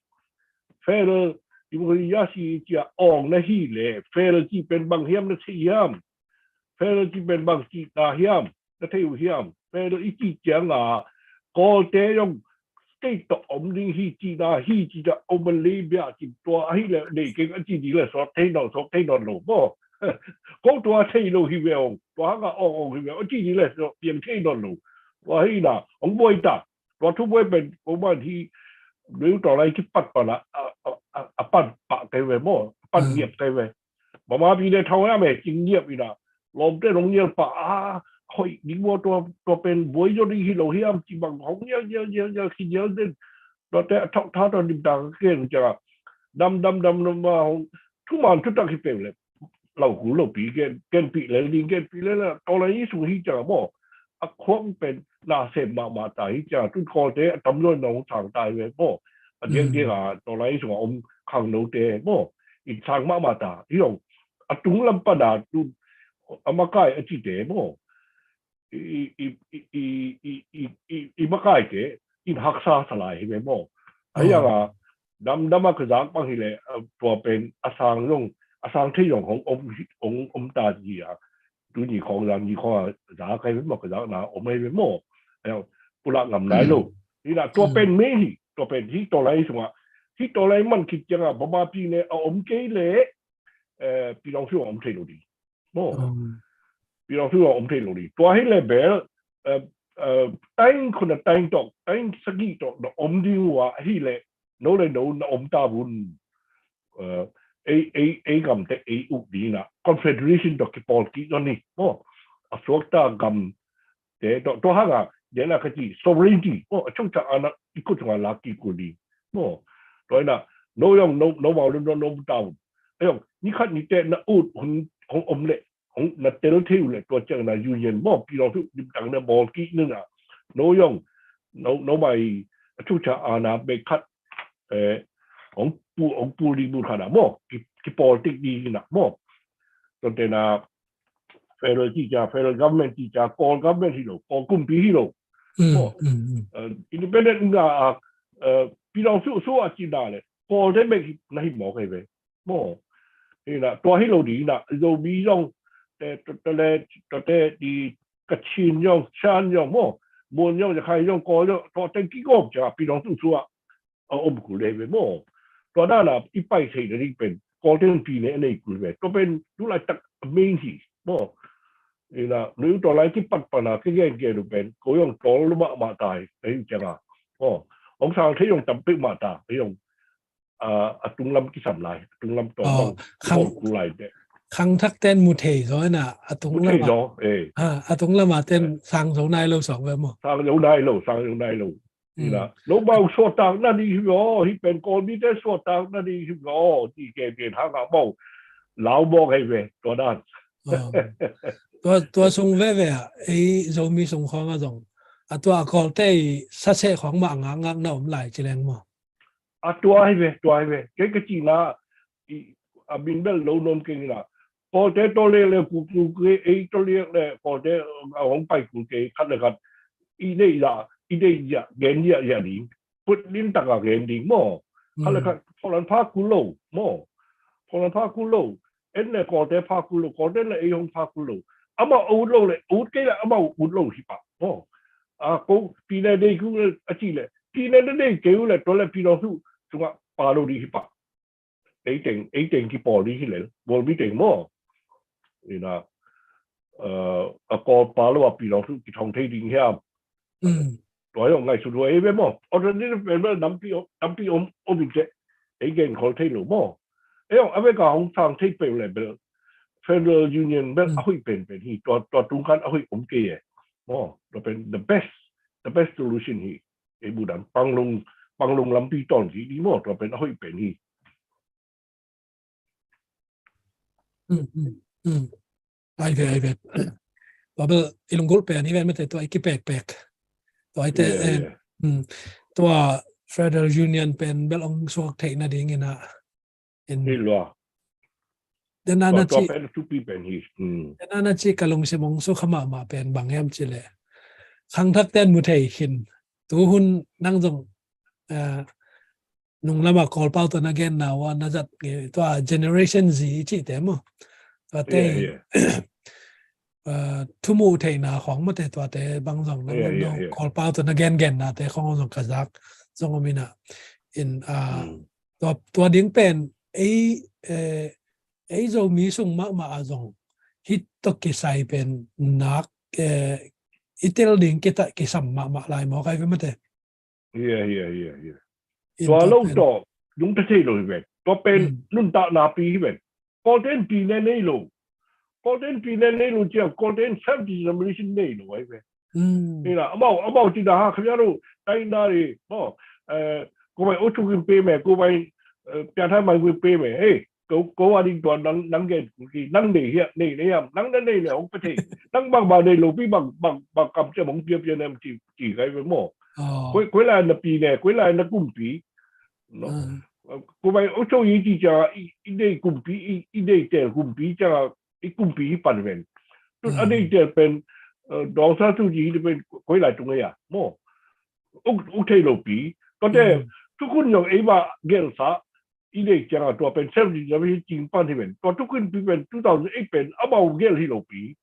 Federal democracy a si cia awng na hi le federal ci pen bang hiam na thei hiam? Federal ci pen bang cihna hiam? Na thei uh hiam? Federal i cih cianga Kawlte zong state tawh om ding hi cihna hi cih ciang om a lei bia cih tua ahi le nei keng a cih ding le sawt thei nawn, sawt thei nawn lo maw. Ko tua thei lo hi ve ong, tua hanga ong ong hi ve ong a cih ding le sawt piang thei nawn lo. Tua hi na ong buai ta. Tua thu buai pen ko man hi. Nui tua lai kipat pan a a a a pan pah kei ve maw, pan ngiap kei ve. Mama pi ne thau ya me cing ngiap ina lawmte nong nial pah a hoih ding maw, tua tua pen buai zaw ding hi lo hiam ci bang hong nial nial nial nial khi nial den. Tuate a thawk tha tua dim ta ka ken ciang a dam dam dam dam a hong thuman thutak hi peuh le. Lau kul lo pi gen, gen pi le ding gen pi le la tawlai i sung hi ciang a maw. A khuang pen na sem mahmah ta hi ciang a tun Kawlte a tam zaw in na hong sang ta hi ve maw. A diang diang a tawlai i sung a om khangnote maw. I sang mahmah ta hi zong a tung lam pan a tun a makai a cite maw. I i i i i i i i makai te in haksa salai hi ve maw. A yang a dam dam a ka zak bang hi le tua pen a sang zong a sang thei zong hong om hong om ta ji a. Tuni khawng zang ni khawng a zak kai ve maw, ka zak na om ai ve maw. A yang pulak ngam nai lo. Hi na tua pen me hi, tua pen hi tawlai sung a hi tawlai man khit ciang a bama pi ne a om kei le pi long sung a om thei lo ding. Maw. Pi long sung a om thei lo ding. Tua hi le bel taing khun a taing tawh taing sagih tawh na om ding uh a hi le no le no na om ta vun. Ei ei ei gamte ei uk ding na confederation tawh kipawl kik zaw ni maw. A suakta gam te tawh tua hanga dena ka ci sovereignty maw, a chungchang ana i kut sunga lak kik kul ding maw. Tua ina no yong no no mau no no ta vun. A yong ni khat ni te na ut hun hong om le hong na tel thei uh le tua ciang na union maw pi long sung limtang na bawl kik nina. No yong no no mai a thu cha a na bek khat hong pu hong pu ding mun khat na maw ki pawl tik ding na maw. Tua te na federal ci ca federal government ci ca Kawl government hi lo, Kawl kumpi hi lo maw. Independent na pi long sung sung a ci na le Kawl te bek na hi maw kai ve. Maw. Hi na tua hi lo ding na Zomi zong te te le te di Kachin zong Shan zong maw Mon zong Rakhine zong Kawl zong tua teng kigawm ciang a pi long sung sung a a om kul le ve maw. Tua dan a i pai thei na ding pen Kawl teng pi ne a nei kul ve. Tua pen tu lai tak a main hi maw. Hi na nu tua lai kipat pan a kigen gen pen ko zong tawl lu mahmah ta hi. Hei ciang a maw. Hong sang thei zong tam pek mah ta. Hei zong a tunglam kisam lai, a tunglam tawm bang khang kul lai te. Khang thak ten mu thei zaw na a tunglam a. Mu thei zaw, eh. A tunglam a ten sang zo nai lo sawk ve maw. Sang zo nai lo, sang zo nai lo. Ina no bau suahtak na ding hi ve aw, hi pen Kawlmite suahtak na ding hi ve aw, ti ke pen hang a bau lau bawk hei ve tua dan. Tua tua sung veve ah ei Zomi sung khawng a zong a tua a Kawlte i saseh khawng mah a ngakngak na om lai ci leng maw. A tua hi ve, tua hi ve. Kei ka cihna a min bel lo nuam keng ina Kawlte tawliak le kul kul kei, ei tawliak le Kawlte a hong pai kul kei khat le khat i deih zah i deih zah gen ziahziah ding. put nin taka gen ding maw. Khat le khat phawlan pha kul lo maw. Phawlan pha kul lo. En le Kawlte pha kul lo, Kawlte le ei hong pha kul lo. Amah a ut lo le, ut kei le amah ut lo hi pah maw. A ko pine dei kul le a ci le, pine na dei kei uh le tua le pi dawng su sungah pa lo ding hi pah. Ei teng, ei teng kipawl ding hi lel, Kawlmi teng maw. Ina, a Kawlpa lo a pi dawng su kithawng thei ding hiam. Tua hi ong ngaihsut huai ei ve maw. Alternative pen bel nampi om, nampi om, om in teh. Ei gen khol thei lo maw. Ei ong a vek a hong sang thei peuh le bel Federal Union bel a hoih penpen hi. Tua, tua tung khan a hoih om kei e maw. Tua pen the best, the best solution hi. Ei budan panglong, panglong lampi tawn hi ding maw. Tua pen a hoih pen hi. Ai ve, ai ve. Tua bel i lunggulh pen hi ven mate, tua i kipekpek. Tua i te, tua Federal Union pen bel ong suak theih nading ina. Hi lua. Dena na ci, pen tupi pen hi. Dena na ci ka lungsim ong sukha mahmah pen bang hiam ci le. Khangthak ten mu thei khin. Tu hun nang zong nung lama Kawlpau tua na genna uh a na zat nge tua Generation Z i cihte maw. Tuate thumuh theihna khawng mate tuate bang zong nang Kawlpau tua na gengenna te khawng zong ka zak zong om ina. In tua, tua ding pen ei, ei Zomi sung mahmah a zong hih tawh kisai pen nak i tel ding kisam mahmah lai maw kai ve mate. Hia, hia, hia, hia. Tua lo tawh nungta thei lo hi ven. Tua pen nuntakna pi hi ven. Kawlten pine nei lo. Kawlten pine nei lo ciang Kawlten self determination nei lo hi ven. Ina amau, amau ci da ha khia lo. Taina ri maw. Ko bai o chu kin pe me, ko bai pia thai mai kin pe me. Hei, ko, ko a ding tua nang, nang gen kul ki, nang nei hiam, nei, nei hiam, nang na nei le hong pe thei. Nang bang bang nei lo pi bang, bang, bang kam ciam hong pia pia nem ci, ci kai ve maw. Koi, koi lai na pi ne, koi lai na kumpi. Ko bai o cho i ci ciang a, i, i nei kumpi, i, i nei tel kumpi ciang a, i kumpi i pan ven. Tun a nei tel pen, dawng sa tu ci pen, koi lai tung a maw. Uk, uk thei lo pi. Tua te, tu kun yong ei ba gel sa, i nei ciang a tua pen self determination cing pan hi ven. Tua tu kun pi pen two thousand eight pen amau gel hi lo pi.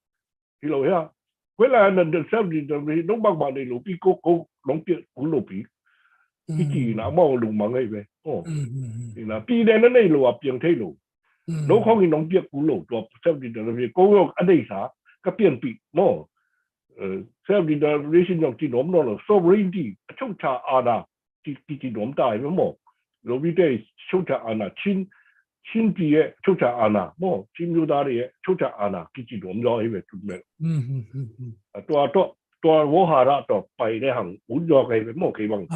Hi lo hia. Koi lai na self determination nong bang bang nei lo pi ko ko nong piak kul lo pi. I ci na amau lungmang hi ve. Ina pi ne na nei lo a piang thei lo. No khong i nong piak kul lo tua self determination ko yong a nei sa ka pian pi maw. Self determination yong ci nom no lo sovereignty a chau cha ana. Kici nuam ta hi ve maw. Lo vite chaucha ana Chin, Chin pi e chaucha ana maw, Chin yuda ri e chaucha ana kici nuam zaw hi ve tun me. Tua to, tua wo ha ra to pai le hang un zaw kai ve maw kei bang.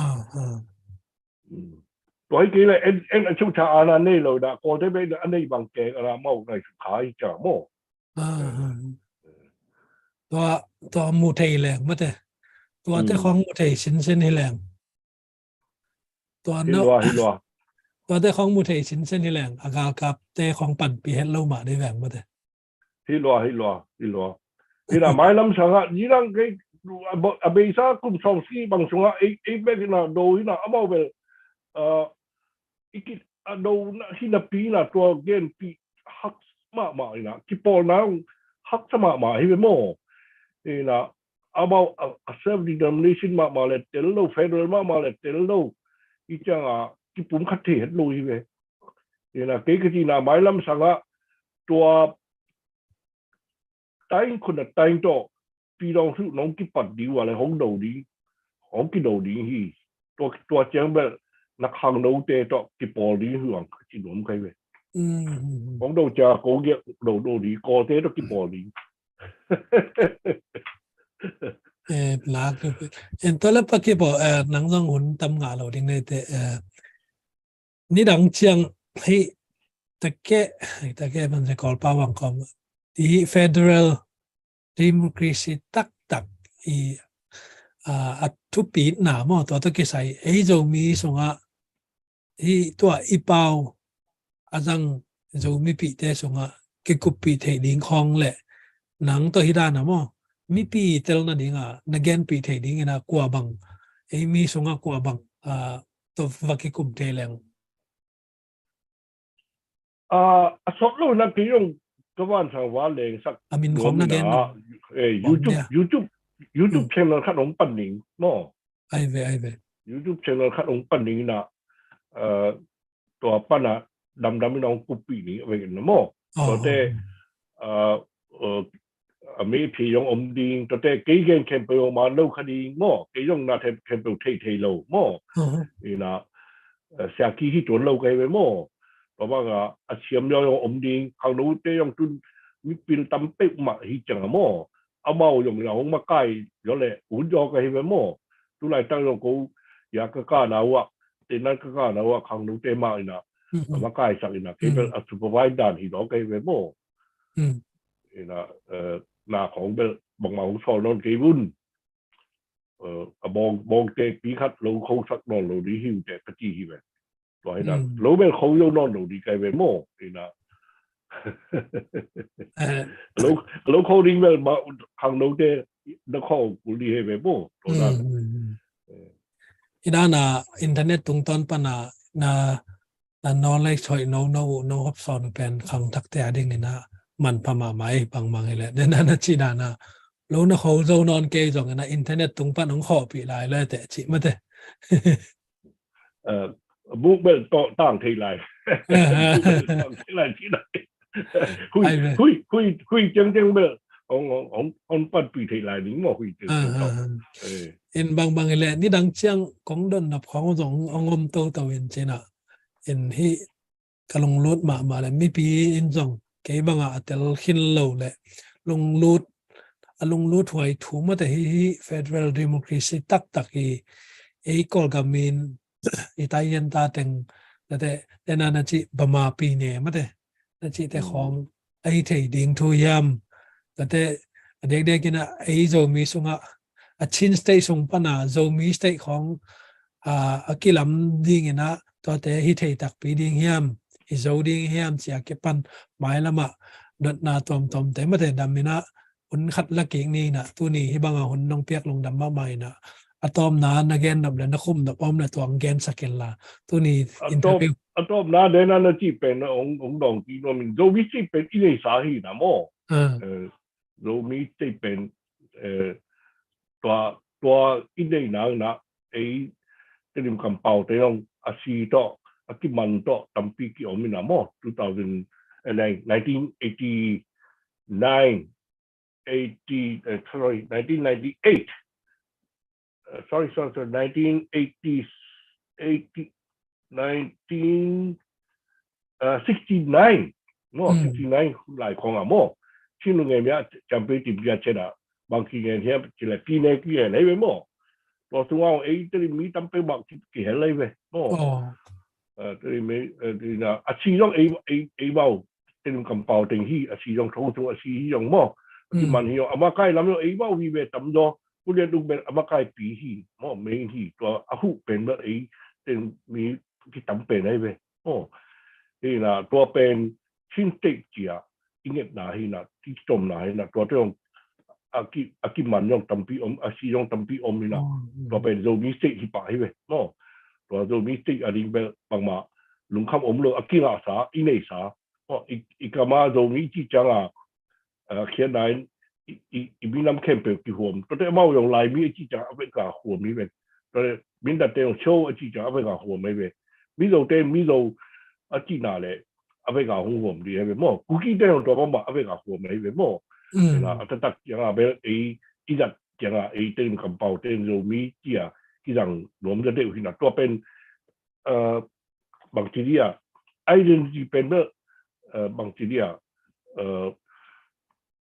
Tua hi kei le en, en a chaucha ana nei lo da ko te be a nei bang ke ana maw nai su khai cha maw. Tua, tua mu thei leng mate. Tua te khong mu thei sinsen hi leng. Tua no, tua te khong mu thei sinsen hi leng a galkap te khong panpi het lo mah dei veng mate. Hi lua, hi lua, hi lua. Hi na mailam sanga ni lang kei a beisa kum sawm si bang sunga ei, ei bek hi na do hi na amau bel. I kit a do na hi na pi na tua gen pi hak mahmah hi na kipawlna haksa mahmah hi ve maw. Hi na amau a self determination mahmah le tel lo, federal mahmah le tel lo. I ciang a kipum khat thei het lo hi ve. Hi na kei ka ci na mailam sanga tua taing khun a taing tawh pi dawng su nong kipat ding ua le hong do ding, hong kido ding hi. Tua, tua ciang bel na khang no te tawh kipawl ding hi ang ka ci nuam kai ve. Hong do cia ko giak do do ding ko te tawh kipawl ding. Lak en to le pa kipawl nang zong hun tam ngah lo ding nei te. Nidang ciang hi take, take man se Kawlpau vang kawm i federal democracy taktak i a thupitna maw tua tawh kisai ei Zomi sungah hi tua i pau a zang Zomi pihte sungah kikuppih theih ding khawng le nang tawh hi dana maw mipi telna dinga na genpih theih dingina kua bang ei mi sungah kua bang ah, tua va kikum thei leng. Ah, a sawt lo na kei zong ka vansang va lengsak a min khong na gen nuam na. Eh, YouTube, YouTube, YouTube channel khat hong pan ning maw. Ai ve, ai ve. YouTube channel khat hong pan ning na, ah, tua pana damdam in hong kuppih ning a vek in maw. Tuate, ah, a mi phi zong om ding, tuate kei gen khempeuh zong man lo kha ding maw, kei zong na khempeuh thei thei lo maw. Ina, eh, siaki hi tuan lo kei ve maw. Tua banga a siam zong om ding, khangnote zong tun mipil tam peuh mah hi ciang a maw. Amau zong ina hong makai zaw le un zaw ka hi ve maw. Tulaitak zong ko ya ka ka na uah, tenan ka ka na uah khangnote mah ina a makai sak ina kei bel a supervise dan hi zaw ka hi ve maw. Ina, eh, na khong bel bangmah hong sawl nawn kei vun. Eh, a bawng, bawngte pi khat lo khosak nawn lo ding hi uh teh ka ci hi ve. Tua hi na lo bel kho zo nawn lo ding ka hi ve maw. Ina, lo, lo kho ding bel ma khangnote na kho kul ding hi ve maw. Tua na. Ina na internet tungtawn pana na na knowledge hoih no no uh no hopsawn uh pen khangthakte a dingin a manpha mahmah hi bangbang hileh. Dena na cih dana lo na kho zo nawn kei zongin a internet tung pan hong khawhpih lai lo teh cih mate. Eh, buk bel tawh tang thei lai. Buk bel tang thei lai cih lai. Hui, hui, hui, hui ciangciang bel hong, hong, hong, hong panpih thei lai ding maw hui ciangciang tawh. In bangbang hileh nidang ciang kong donnop khawng zong hong om toto in cina. In hih ka lunglut mahmah le mipi in zong kei banga a tel khin lo le lunglut, a lunglut huai thu mate hi, hi federal democracy taktak hi. Ei Kawlgam in i taihian ta teng tate tena na cih Bama pi ne mate na cihte khawng a hi thei ding thu hiam? Tate a dekdek in a ei Zomi sungah a Chin State sung pana Zomi State khawng a, a kilam dingin a tuate hi thei takpi ding hiam, hi zo ding hiam cia kipan mailamah dotna tuamtuamte mate damin a hun khat la kik ni in a tuni hi banga hun nong piak lungdam mahmah in a a tawmna na gen nop le na khum nop om le tuang gen sakin la tuni interview. A tawmna dena na cih pen hong, hong dawng kik nuam in Zomi cih pen i neisa hi na maw. Zomi cih pen, eh, tua, tua i neina na ei Tedim kampau te hong a si tawh a kiman tawh tampi ki om in a maw. Two thousand, eh, nineteen eighty-nine, eighty, eh, sorry, nineteen ninety-eight. Uh, sorry, sorry, sorry, nineteen eighty, eighty, nineteen, uh, sixty-nine. No, sixty-nine lai khong a maw. Chin lu ngai mia champion team dia chena bang ki ngen hiam cila ki ne ki ngen lai ve maw. Tua sung a ei Tedim mi tam pe bang ki hel lai ve maw. Tedim mi, eh, Tedim na a si zong ei, ei, ei bau Tedim kampau teng hi, a si zong thong thong a si hi zong maw. Kiman hi zong a makai lam zong ei bau hi ve tam zaw. Kulian uk bel a makai pi hi maw, main hi. Tua a huh pen bel ei Tedim mi kitam pen ai ve maw. Hi na tua pen Chin State cia i ngetna hi na, i kitomna hi na, tua te zong a ki, a kiman zong tampi om, a si zong tampi om hi na. Tua pen Zomi State hi pah hi ve maw. Tua Zomi State a ding bel bangmah lungkham om lo, a kingahsa i neisa. Aw, i, i kama Zomi i cih cianga, ah, khiatna in i, i, i minam khempeuh kihuam. Tuate amau zong Laimi a cih cianga a veka huam hi ven. Tuate Mindatte zong Cho a cih cianga a veka huam hi ven. Mizote Mizo a cihna le a veka hong huam ding hi ven maw. Kukite zong tua bangmah a veka huam hi ven maw. Ina a taktak cianga bel ei i zat cianga ei Tedim kampau Tedim Zomi cia kizang nuam za deuh hi na tua pen, ah, bangci dia, identity pen bel, eh, bangci dia, eh,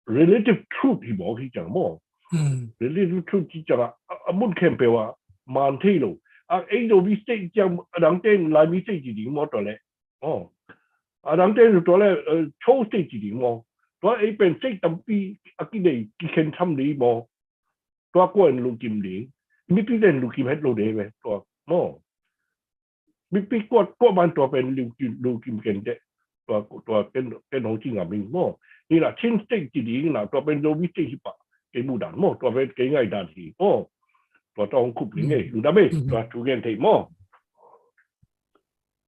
relative truth hi mawk hi ciang maw. Relative truth hi ciang a, a, a mun khempeuh a man thei lo. A ei Zomi State ciang a dangte in Laimi State ci ding maw tua le. Aw. A dangte in tua le, eh, Cho State ci ding maw. Tua ei pen State tampi a kinei kikhen tham ding maw. Tua kua in lungkim ding. Mipi ten lungkim het lo ding ve. Tua maw. Mipi kua, kua man tua pen lungkim, lungkim ken teh. Tua, tua ken, ken hong ci ngam ing maw. Hi na Chin State ci ding na, tua pen Zomi State hi pah. Kei muh dan maw, tua pen kei ngai dan hi maw. Tua tawh hong khup ning ei, lungdam ei, tua thu gen thei maw.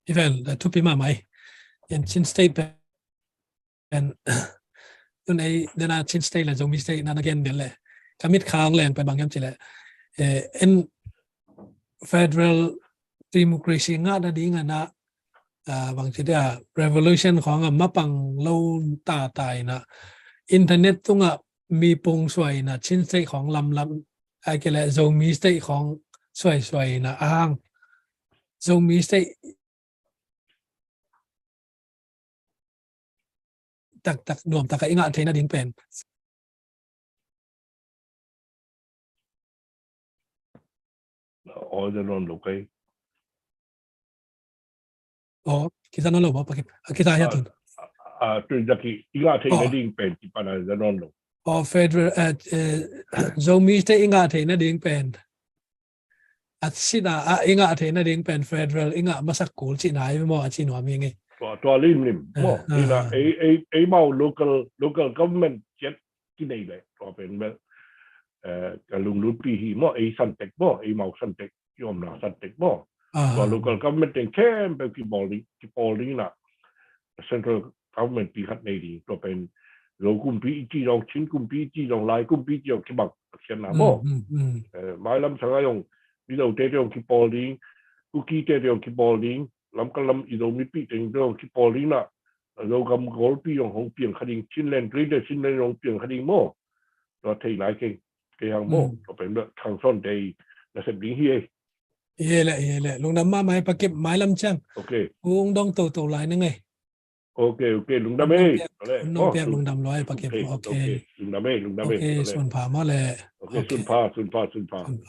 Hi vel, thupi mahmah ei. Yan Chin State pen, tun ei dena Chin State le Zomi State na na gen del le, ka mit khang leng pen bang hiam ci le, eh, en federal democracy ngah nading a na, ah, bang ci dia, revolution khawng a mapang lo tata ina, internet tungah mi pung suai ina, Chin State khawng lamlam, ai ke le Zomi State khawng suai suai ina, ahang Zomi State taktak nuamtak a i ngah theih nading pen. Aw, za nawn lo kei. Aw, kiza nawn lo maw, Pakip? A, kiza hiam tun? A, a, tun zaki i ngah theih nading pen ci pan a za nawn lo. Aw, federal, eh, eh, Zomi State i ngah theih nading pen. A sina a i ngah theih nading pen federal i ngah masak kul cihna hi maw, a ci nuam hi ngei. Tua, tua limlim maw. Ina, ei, ei, ei mau local, local government ciat kinei le, tua pen bel, eh, ka lunglutpi hi maw, ei Santek maw, ei mau Santek, i omna Santek maw. Tua local government teng khempeuh kibawl ding, kibawl ding ina, central government pi khat nei ding, tua pen Zo kumpi i ci zong, Chin kumpi i ci zong, Lai kumpi i ci zong kibang, a sianna maw. Eh, mailam sanga zong, Mizote te zong kibawl ding, Kukite te zong kibawl ding, lamkal lam i Zo mipi teng te zong kibawl ding na, Zogam golpi zong hong piang kha ding, Chinland Greater Chinland zong hong piang kha ding maw. Tua thei lai kei, kei hang maw, tua pen bel khang sawn te i nasep ding hi ei. Hi le, hi le, lungdam mahmah ei Pakip, mailam ciang. Ok. Hong dong toto lai na ngei. Ok, ok, lungdam ei. Hong dong piak, lungdam lua ei Pakip. Ok. Lungdam ei, lungdam ei. Ok, sun pha maw le. Ok, sun pha, sun pha, sun pha.